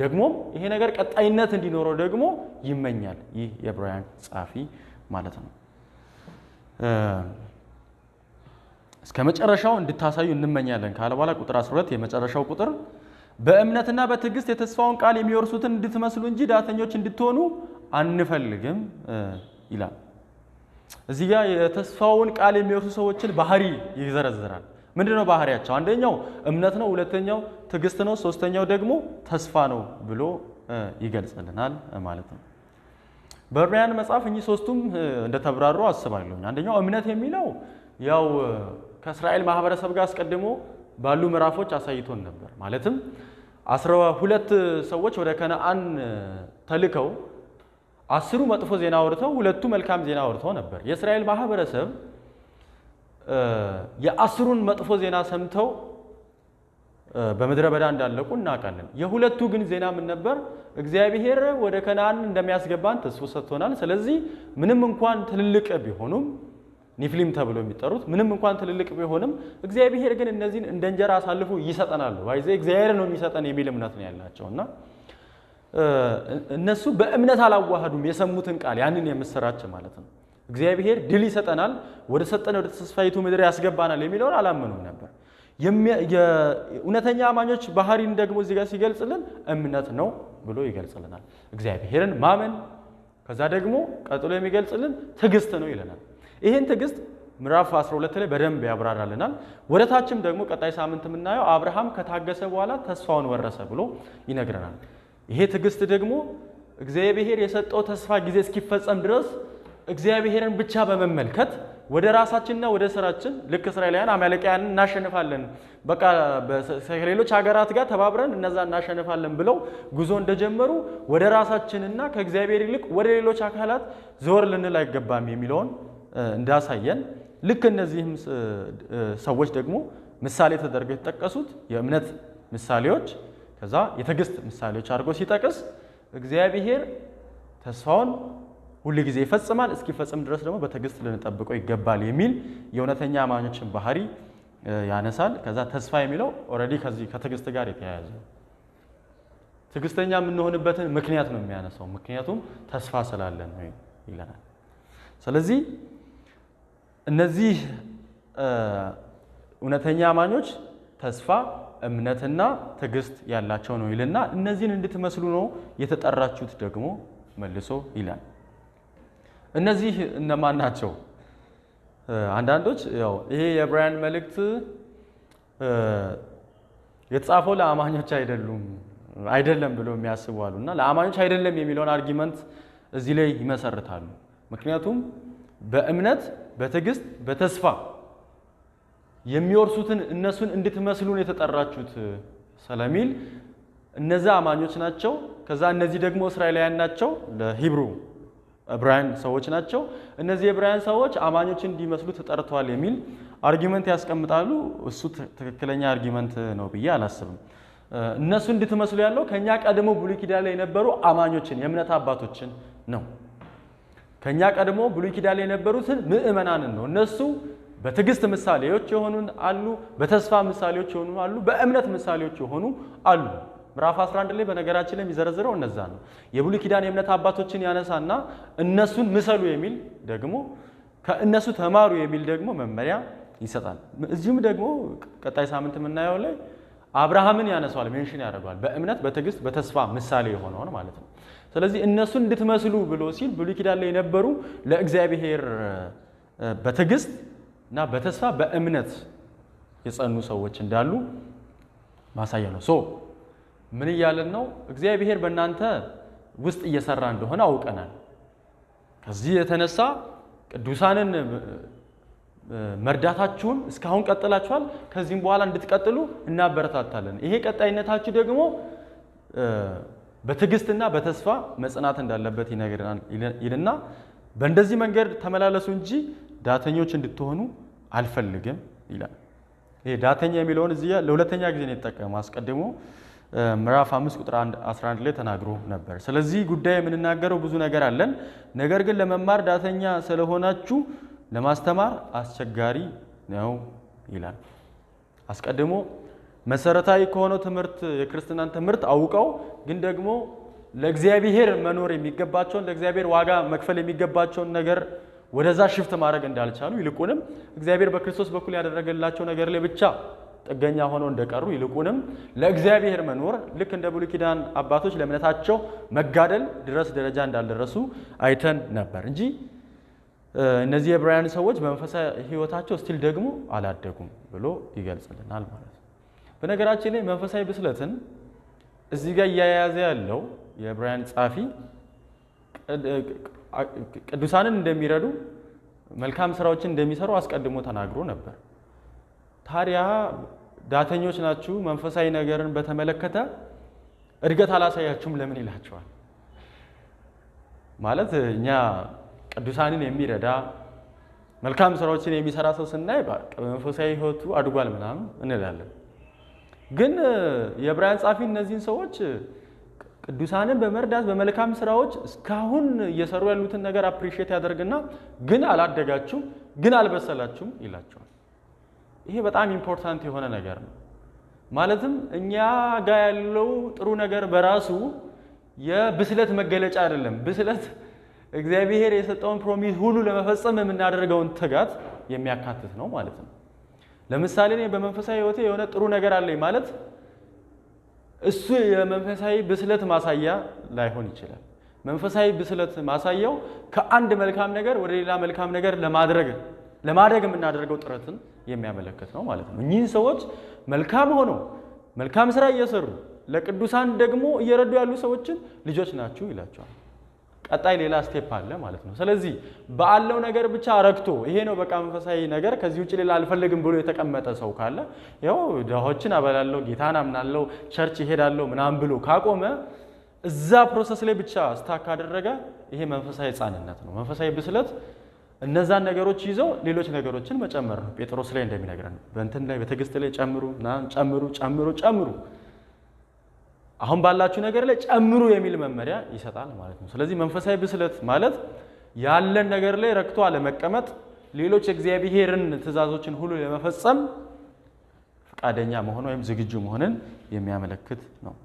ደግሞም ይሄ ነገር ቀጣይነት እንዲኖረው ደግሞ ይመኛል ይህ የዕብራውያን ጸሐፊ ማለት ነው። እስከ መጨረሻው እንድታሳዩ እንመኛለን ካለ በኋላ ቁጥር 12 የመጨረሻው ቁጥር በእምነትና በትዕግስት የተስፋውን ቃል የሚወርሱትን እንድትመስሉ እንጂ ዳተኞች እንድትሆኑ አንፈልግም ይላል። እዚህ ጋር የተስፋውን ቃል የሚወርሱ ሰዎችን ባህሪ ይዘረዝራል። ምንድነው ባህሪያቸው? አንደኛው እምነት ነው፣ ሁለተኛው ትዕግስት ነው፣ ሶስተኛው ደግሞ ተስፋ ነው ብሎ ይገልጽልናል ማለት ነው። በዕብራውያን መጽሐፍ እኚህ ሶስቱም እንደተብራሩ አስባለሁ። አንደኛው እምነት የሚለው ያው ከእስራኤል ማህበረሰብ ጋር አስቀድሞ ባሉ ምዕራፎች አሳይቶን ነበር። ማለትም 12 ሰዎች ወደ ከነአን ተልከው 10ሩ መጥፎ ዜና አውርተው 2ቱ መልካም ዜና አውርተው ነበር። የእስራኤል ማህበረሰብ የ10ሩን መጥፎ ዜና ሰምተው በምድረ በዳ እንዳለቁ እናውቃለን። የሁለቱ ግን ዜና ምን ነበር? እግዚአብሔር ወደ ከነዓን እንደሚያስገባን ተስፋ ሰጥቶናል። ስለዚህ ምንም እንኳን ትልልቅ ቢሆኑም ኒፍሊም ተብሎ የሚጠሩት ምንም እንኳን ትልልቅ ቢሆንም እግዚአብሔር ግን እነዚህን እንደ እንጀራ አሳልፎ ይሰጠናል፣ by the way እግዚአብሔር ነው የሚሰጠን የሚል እምነት ነው ያላቸው እና እነሱ በእምነት አላዋህዱም የሰሙትን ቃል ያንን የምስራች ማለት ነው። እግዚአብሔር ድል ይሰጠናል፣ ወደ ሰጠን ወደ ተስፋይቱ ምድር ያስገባናል የሚለውን አላመኑም ነበር። እውነተኛ አማኞች ባህሪን ደግሞ እዚህ ጋር ሲገልጽልን እምነት ነው ብሎ ይገልጽልናል። እግዚአብሔርን ማመን፣ ከዛ ደግሞ ቀጥሎ የሚገልጽልን ትዕግስት ነው ይለናል። ይህን ትዕግስት ምዕራፍ 12 ላይ በደንብ ያብራራልናል። ወደ ታችም ደግሞ ቀጣይ ሳምንት የምናየው አብርሃም ከታገሰ በኋላ ተስፋውን ወረሰ ብሎ ይነግረናል። ይሄ ትዕግስት ደግሞ እግዚአብሔር የሰጠው ተስፋ ጊዜ እስኪፈጸም ድረስ እግዚአብሔርን ብቻ በመመልከት ወደ ራሳችንና ወደ ስራችን ልክ እስራኤላውያን አማሌቃውያንን እናሸንፋለን፣ በቃ ከሌሎች ሀገራት ጋር ተባብረን እነዛ እናሸንፋለን ብለው ጉዞ እንደጀመሩ ወደ ራሳችንና ከእግዚአብሔር ይልቅ ወደ ሌሎች አካላት ዘወር ልንል አይገባም የሚለውን እንዳሳየን ልክ እነዚህም ሰዎች ደግሞ ምሳሌ ተደርገው የተጠቀሱት የእምነት ምሳሌዎች ከዛ የትዕግስት ምሳሌዎች አድርጎ ሲጠቅስ እግዚአብሔር ተስፋውን ሁል ጊዜ ይፈጽማል፣ እስኪፈጽም ድረስ ደግሞ በትዕግስት ልንጠብቀው ይገባል የሚል የእውነተኛ አማኞችን ባህሪ ያነሳል። ከዛ ተስፋ የሚለው already ከዚህ ከትዕግስት ጋር የተያያዘ ነው። ትዕግስተኛ የምንሆንበትን ምክንያት ነው የሚያነሳው። ምክንያቱም ተስፋ ስላለን ነው ይለናል። ስለዚህ እነዚህ እውነተኛ አማኞች ተስፋ፣ እምነትና ትዕግስት ያላቸው ነው ይልና እነዚህን እንድትመስሉ ነው የተጠራችሁት ደግሞ መልሶ ይላል። እነዚህ እነማን ናቸው? አንዳንዶች ያው ይሄ የዕብራውያን መልእክት የተጻፈው ለአማኞች አይደለም ብሎ የሚያስቡ አሉ እና ለአማኞች አይደለም የሚለውን argument እዚህ ላይ ይመሰርታሉ። ምክንያቱም በእምነት በትዕግስት በተስፋ የሚወርሱትን እነሱን እንድትመስሉ ነው የተጠራችሁት ስለሚል እነዛ አማኞች ናቸው። ከዛ እነዚህ ደግሞ እስራኤላውያን ናቸው፣ ለ Hebrew ዕብራውያን ሰዎች ናቸው። እነዚህ የዕብራውያን ሰዎች አማኞችን እንዲመስሉ ተጠርተዋል የሚል argument ያስቀምጣሉ። እሱ ትክክለኛ argument ነው ብዬ አላስብም። እነሱ እንድትመስሉ ያለው ከኛ ቀድሞ ብሉይ ኪዳን ላይ የነበሩ አማኞችን የእምነት አባቶችን ነው። ከኛ ቀድሞ ብሉይ ኪዳን ላይ የነበሩትን ምዕመናንን ነው። እነሱ በትዕግስት ምሳሌዎች የሆኑ አሉ፣ በተስፋ ምሳሌዎች የሆኑ አሉ፣ በእምነት ምሳሌዎች የሆኑ አሉ። ምዕራፍ 11 ላይ በነገራችን ላይ የሚዘረዝረው እነዛ ነው። የብሉይ ኪዳን የእምነት አባቶችን ያነሳና እነሱን ምሰሉ የሚል ደግሞ ከእነሱ ተማሩ የሚል ደግሞ መመሪያ ይሰጣል። እዚሁም ደግሞ ቀጣይ ሳምንት የምናየው ላይ አብርሃምን ያነሳዋል፣ mention ያደርገዋል። በእምነት በትዕግስት በተስፋ ምሳሌ የሆነውን ማለት ነው። ስለዚህ እነሱን እንድትመስሉ ብሎ ሲል ብሉይ ኪዳን ላይ የነበሩ ለእግዚአብሔር በትዕግስት እና በተስፋ በእምነት የጸኑ ሰዎች እንዳሉ ማሳያ ነው። So ምን እያለን ነው? እግዚአብሔር በእናንተ ውስጥ እየሰራ እንደሆነ አውቀናል። ከዚህ የተነሳ ቅዱሳንን መርዳታችሁን እስካሁን ቀጥላችኋል። ከዚህም በኋላ እንድትቀጥሉ እናበረታታለን። ይሄ ቀጣይነታችሁ ደግሞ በትዕግስትና በተስፋ መጽናት እንዳለበት ይነግረናል ይልና በእንደዚህ መንገድ ተመላለሱ እንጂ ዳተኞች እንድትሆኑ አልፈልግም ይላል። ይሄ ዳተኛ የሚለውን እዚህ ለሁለተኛ ጊዜ ነው የተጠቀመው። አስቀድሞ ምዕራፍ 5 ቁጥር 11 ላይ ተናግሮ ነበር። ስለዚህ ጉዳይ የምንናገረው ብዙ ነገር አለን። ነገር ግን ለመማር ዳተኛ ስለሆናችሁ ለማስተማር አስቸጋሪ ነው ይላል። አስቀድሞ መሰረታዊ ከሆነው ትምህርት የክርስትናን ትምህርት አውቀው ግን ደግሞ ለእግዚአብሔር መኖር የሚገባቸውን ለእግዚአብሔር ዋጋ መክፈል የሚገባቸውን ነገር ወደዛ shift ማድረግ እንዳልቻሉ ይልቁንም እግዚአብሔር በክርስቶስ በኩል ያደረገላቸው ነገር ላይ ብቻ ጥገኛ ሆነው እንደቀሩ ይልቁንም ለእግዚአብሔር መኖር ልክ እንደ ብሉይ ኪዳን አባቶች ለእምነታቸው መጋደል ድረስ ደረጃ እንዳልደረሱ አይተን ነበር እንጂ እነዚህ የዕብራውያን ሰዎች በመንፈሳዊ ሕይወታቸው still ደግሞ አላደጉም ብሎ ይገልጽልናል ማለት ነው። በነገራችን ላይ መንፈሳዊ ብስለትን እዚህ ጋር እያያዘ ያለው የዕብራውያን ጸሐፊ ቅዱሳንን እንደሚረዱ መልካም ስራዎችን እንደሚሰሩ አስቀድሞ ተናግሮ ነበር። ታዲያ ዳተኞች ናችሁ፣ መንፈሳዊ ነገርን በተመለከተ እድገት አላሳያችሁም ለምን ይላቸዋል? ማለት እኛ ቅዱሳንን የሚረዳ መልካም ስራዎችን የሚሰራ ሰው ስናይ በመንፈሳዊ ሕይወቱ አድጓል ምናምን እንላለን። ግን የዕብራውያን ጸሐፊ እነዚህን ሰዎች ቅዱሳንን በመርዳት በመልካም ስራዎች እስካሁን እየሰሩ ያሉትን ነገር appreciate ያደርግና ግን አላደጋችሁም፣ ግን አልበሰላችሁም ይላቸዋል። ይሄ በጣም important የሆነ ነገር ነው። ማለትም እኛ ጋር ያለው ጥሩ ነገር በራሱ የብስለት መገለጫ አይደለም። ብስለት እግዚአብሔር የሰጠውን promise ሁሉ ለመፈጸም የምናደርገውን ትጋት የሚያካትት ነው ማለት ነው። ለምሳሌ እኔ በመንፈሳዊ ሕይወቴ የሆነ ጥሩ ነገር አለኝ ማለት እሱ የመንፈሳዊ ብስለት ማሳያ ላይሆን ይችላል። መንፈሳዊ ብስለት ማሳያው ከአንድ መልካም ነገር ወደ ሌላ መልካም ነገር ለማድረግ የምናደርገው ጥረትን የሚያመለክት ነው ማለት ነው። እኚህን ሰዎች መልካም ሆነው መልካም ስራ እየሰሩ ለቅዱሳን ደግሞ እየረዱ ያሉ ሰዎችን ልጆች ናችሁ ይላቸዋል። ቀጣይ ሌላ step አለ ማለት ነው። ስለዚህ ባለው ነገር ብቻ ረክቶ ይሄ ነው በቃ መንፈሳዊ ነገር ከዚህ ውጭ ሌላ አልፈልግም ብሎ የተቀመጠ ሰው ካለ ያው ድሆችን አበላለሁ፣ ጌታን አምናለሁ፣ church እሄዳለሁ ምናምን ብሎ ካቆመ እዛ process ላይ ብቻ stuck ካደረገ ይሄ መንፈሳዊ ሕፃንነት ነው። መንፈሳዊ ብስለት እነዛን ነገሮች ይዘው ሌሎች ነገሮችን መጨመር ነው። ጴጥሮስ ላይ እንደሚነግረን በእንትን ላይ በትዕግስት ላይ ጨምሩ ምናምን ጨምሩ ጨምሩ ጨምሩ አሁን ባላችሁ ነገር ላይ ጨምሩ የሚል መመሪያ ይሰጣል ማለት ነው። ስለዚህ መንፈሳዊ ብስለት ማለት ያለን ነገር ላይ ረክቶ አለመቀመጥ፣ ሌሎች የእግዚአብሔርን ትእዛዞችን ሁሉ ለመፈጸም ፈቃደኛ መሆን ወይም ዝግጁ መሆንን የሚያመለክት ነው።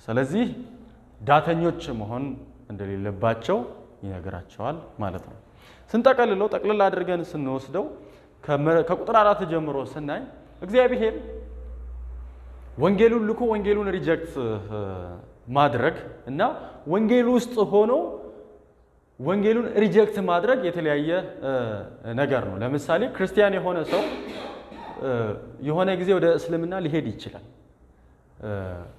ስለዚህ ዳተኞች መሆን እንደሌለባቸው ይነግራቸዋል ማለት ነው። ስንጠቀልለው ጠቅልል አድርገን ስንወስደው ከቁጥር 4 ጀምሮ ስናይ እግዚአብሔር ወንጌሉን ልኮ ወንጌሉን reject ማድረግ እና ወንጌሉ ውስጥ ሆኖ ወንጌሉን reject ማድረግ የተለያየ ነገር ነው። ለምሳሌ ክርስቲያን የሆነ ሰው የሆነ ጊዜ ወደ እስልምና ሊሄድ ይችላል።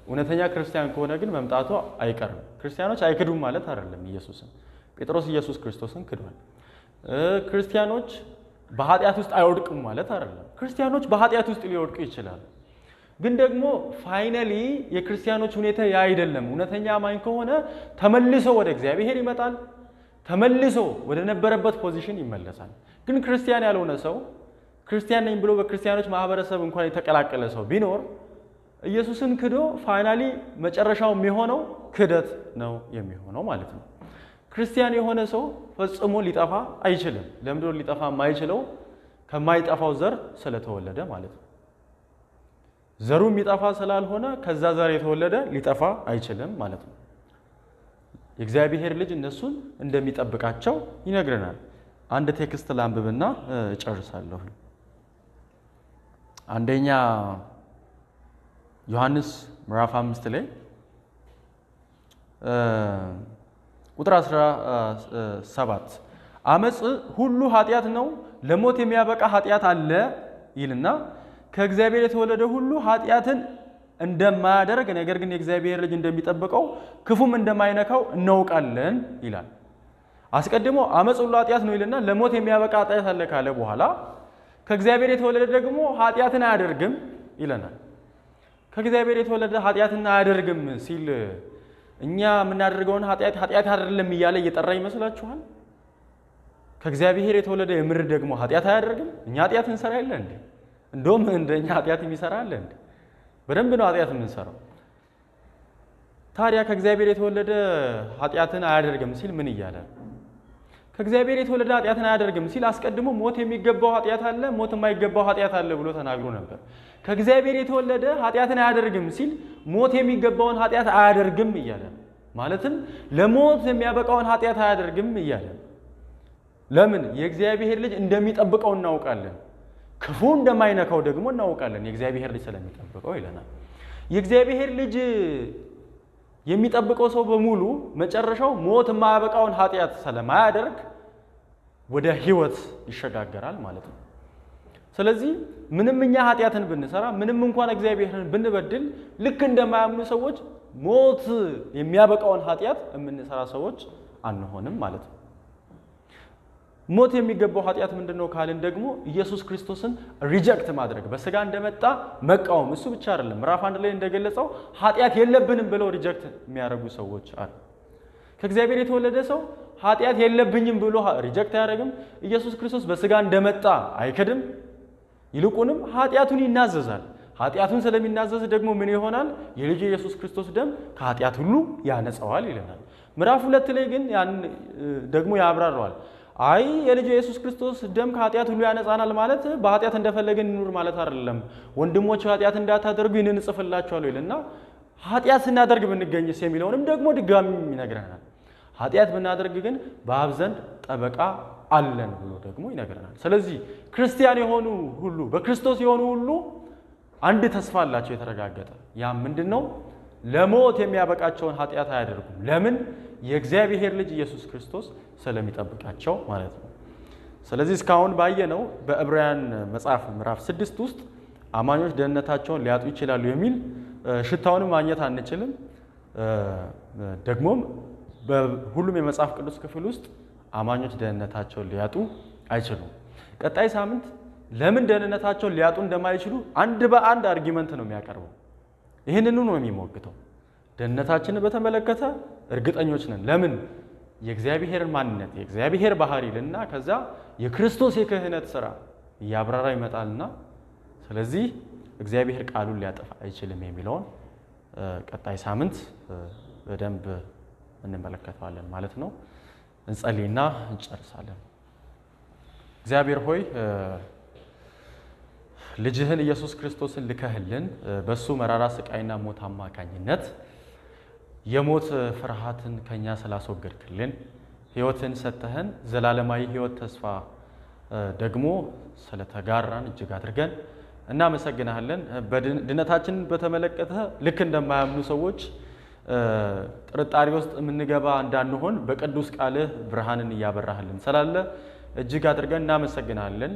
እውነተኛ ክርስቲያን ከሆነ ግን መምጣቱ አይቀርም። ክርስቲያኖች አይክዱም ማለት አይደለም። ኢየሱስን ጴጥሮስ ኢየሱስ ክርስቶስን ክዷል። ክርስቲያኖች በኃጢአት ውስጥ አይወድቁም ማለት አይደለም። ክርስቲያኖች በኃጢአት ውስጥ ሊወድቁ ይችላሉ። ግን ደግሞ finally የክርስቲያኖች ሁኔታ ያ አይደለም። እውነተኛ አማኝ ከሆነ ተመልሶ ወደ እግዚአብሔር ይመጣል፣ ተመልሶ ወደ ነበረበት position ይመለሳል። ግን ክርስቲያን ያልሆነ ሰው ክርስቲያን ነኝ ብሎ በክርስቲያኖች ማህበረሰብ እንኳን የተቀላቀለ ሰው ቢኖር ኢየሱስን ክዶ finally መጨረሻው የሚሆነው ክደት ነው የሚሆነው ማለት ነው። ክርስቲያን የሆነ ሰው ፈጽሞ ሊጠፋ አይችልም። ለምንድነው ሊጠፋ የማይችለው? ከማይጠፋው ዘር ስለተወለደ ማለት ነው። ዘሩ የሚጠፋ ስላልሆነ ከዛ ዘር የተወለደ ሊጠፋ አይችልም ማለት ነው። የእግዚአብሔር ልጅ እነሱን እንደሚጠብቃቸው ይነግረናል። አንድ text ላንብብና እጨርሳለሁ። አንደኛ ዮሐንስ ምዕራፍ 5 ላይ ቁጥር 17 አመፅ ሁሉ ኃጢአት ነው፣ ለሞት የሚያበቃ ኃጢአት አለ ይልና ከእግዚአብሔር የተወለደ ሁሉ ኃጢአትን እንደማያደርግ ነገር ግን የእግዚአብሔር ልጅ እንደሚጠብቀው ክፉም እንደማይነካው እናውቃለን ይላል። አስቀድሞ አመፅ ሁሉ ኃጢአት ነው ይልና ለሞት የሚያበቃ ኃጢአት አለ ካለ በኋላ ከእግዚአብሔር የተወለደ ደግሞ ኃጢአትን አያደርግም ይለናል። ከእግዚአብሔር የተወለደ ኃጢአትን አያደርግም ሲል እኛ የምናደርገውን ኃጢአት ኃጢአት አይደለም እያለ እየጠራ ይመስላችኋል? ከእግዚአብሔር የተወለደ የምር ደግሞ ኃጢአት አያደርግም? እኛ ኃጢአት እንሰራ የለ እንዴ? እንደውም እንደኛ ኃጢአት የሚሰራ አለ እንዴ? በደንብ ነው ኃጢአት የምንሰራው። ታዲያ ከእግዚአብሔር የተወለደ ኃጢአትን አያደርግም ሲል ምን እያለ ነው? ከእግዚአብሔር የተወለደ ኃጢአትን አያደርግም ሲል አስቀድሞ ሞት የሚገባው ኃጢአት አለ፣ ሞት የማይገባው ኃጢአት አለ ብሎ ተናግሮ ነበር። ከእግዚአብሔር የተወለደ ኃጢአትን አያደርግም ሲል ሞት የሚገባውን ኃጢአት አያደርግም እያለ ነው። ማለትም ለሞት የሚያበቃውን ኃጢአት አያደርግም እያለ ነው። ለምን? የእግዚአብሔር ልጅ እንደሚጠብቀው እናውቃለን። ክፉ እንደማይነካው ደግሞ እናውቃለን። የእግዚአብሔር ልጅ ስለሚጠብቀው ይለናል። የእግዚአብሔር ልጅ የሚጠብቀው ሰው በሙሉ መጨረሻው ሞት የማያበቃውን ኃጢአት ስለማያደርግ ወደ ሕይወት ይሸጋገራል ማለት ነው። ስለዚህ ምንም እኛ ኃጢአትን ብንሰራ፣ ምንም እንኳን እግዚአብሔርን ብንበድል፣ ልክ እንደማያምኑ ሰዎች ሞት የሚያበቃውን ኃጢአት የምንሰራ ሰዎች አንሆንም ማለት ነው። ሞት የሚገባው ኃጢአት ምንድነው ካልን ደግሞ ኢየሱስ ክርስቶስን reject ማድረግ፣ በስጋ እንደመጣ መቃወም። እሱ ብቻ አይደለም፣ ምዕራፍ 1 ላይ እንደገለጸው ኃጢአት የለብንም ብለው reject የሚያደርጉ ሰዎች አሉ። ከእግዚአብሔር የተወለደ ሰው ኃጢአት የለብኝም ብሎ reject አያደርግም። ኢየሱስ ክርስቶስ በስጋ እንደመጣ አይክድም። ይልቁንም ኃጢአቱን ይናዘዛል። ኃጢአቱን ስለሚናዘዝ ደግሞ ምን ይሆናል? የልጁ ኢየሱስ ክርስቶስ ደም ከኃጢአት ሁሉ ያነጻዋል ይለናል። ምዕራፍ 2 ላይ ግን ያን ደግሞ ያብራራዋል። አይ የልጁ ኢየሱስ ክርስቶስ ደም ከኃጢአት ሁሉ ያነጻናል ማለት በኃጢአት እንደፈለግን እንኑር ማለት አይደለም። ወንድሞች ኃጢአት እንዳታደርጉ ይህንን እጽፍላችኋለሁ ይልና ኃጢአት ስናደርግ ብንገኝስ የሚለውንም ደግሞ ድጋሚ ይነግረናል። ኃጢአት ብናደርግ ግን በአብ ዘንድ ጠበቃ አለን ብሎ ደግሞ ይነግረናል። ስለዚህ ክርስቲያን የሆኑ ሁሉ በክርስቶስ የሆኑ ሁሉ አንድ ተስፋ አላቸው የተረጋገጠ። ያ ምንድነው? ለሞት የሚያበቃቸውን ኃጢአት አያደርጉም። ለምን? የእግዚአብሔር ልጅ ኢየሱስ ክርስቶስ ስለሚጠብቃቸው ማለት ነው። ስለዚህ እስካሁን ባየነው በዕብራውያን መጽሐፍ ምዕራፍ 6 ውስጥ አማኞች ደህንነታቸውን ሊያጡ ይችላሉ የሚል ሽታውንም ማግኘት አንችልም። ደግሞም በሁሉም የመጽሐፍ ቅዱስ ክፍል ውስጥ አማኞች ደህንነታቸውን ሊያጡ አይችሉም። ቀጣይ ሳምንት ለምን ደህንነታቸውን ሊያጡ እንደማይችሉ አንድ በአንድ argument ነው የሚያቀርበው። ይህንኑ ነው የሚሞግተው። ደህንነታችንን በተመለከተ እርግጠኞች ነን። ለምን? የእግዚአብሔርን ማንነት የእግዚአብሔር ባህሪ ልና ከዛ የክርስቶስ የክህነት ስራ እያብራራ ይመጣልና ስለዚህ እግዚአብሔር ቃሉን ሊያጠፋ አይችልም የሚለውን ቀጣይ ሳምንት በደንብ እንመለከተዋለን ማለት ነው። እንጸልይና እንጨርሳለን። እግዚአብሔር ሆይ ልጅህን ኢየሱስ ክርስቶስን ልከህልን በሱ መራራ ስቃይና ሞት አማካኝነት የሞት ፍርሃትን ከኛ ስላስወገድክልን ሕይወትን ሰጥተህን ዘላለማዊ ሕይወት ተስፋ ደግሞ ስለተጋራን እጅግ አድርገን እናመሰግናለን። ድነታችንን በተመለከተ ልክ እንደማያምኑ ሰዎች ጥርጣሬ ውስጥ የምንገባ እንዳንሆን በቅዱስ ቃልህ ብርሃንን እያበራህልን ስላለ እጅግ አድርገን እናመሰግናለን።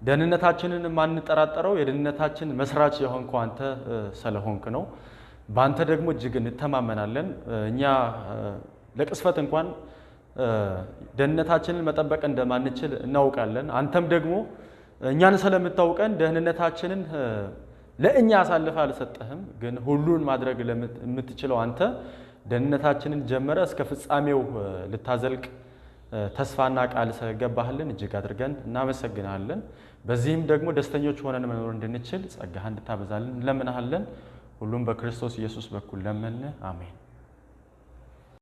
ደህንነታችንን የማንጠራጠረው የደህንነታችን መስራች የሆንከው አንተ ስለሆንክ ነው። በአንተ ደግሞ እጅግ እንተማመናለን። እኛ ለቅስፈት እንኳን ደህንነታችንን መጠበቅ እንደማንችል እናውቃለን። አንተም ደግሞ እኛን ስለምታውቀን ደህንነታችንን ለእኛ አሳልፈህ አልሰጠህም። ግን ሁሉን ማድረግ የምትችለው አንተ ደህንነታችንን ጀመረ እስከ ፍጻሜው ልታዘልቅ ተስፋና ቃል ስለገባህልን እጅግ አድርገን እናመሰግናለን። በዚህም ደግሞ ደስተኞች ሆነን መኖር እንድንችል ጸጋህን እንድታበዛልን እንለምንሃለን። ሁሉም በክርስቶስ ኢየሱስ በኩል ለመን፣ አሜን።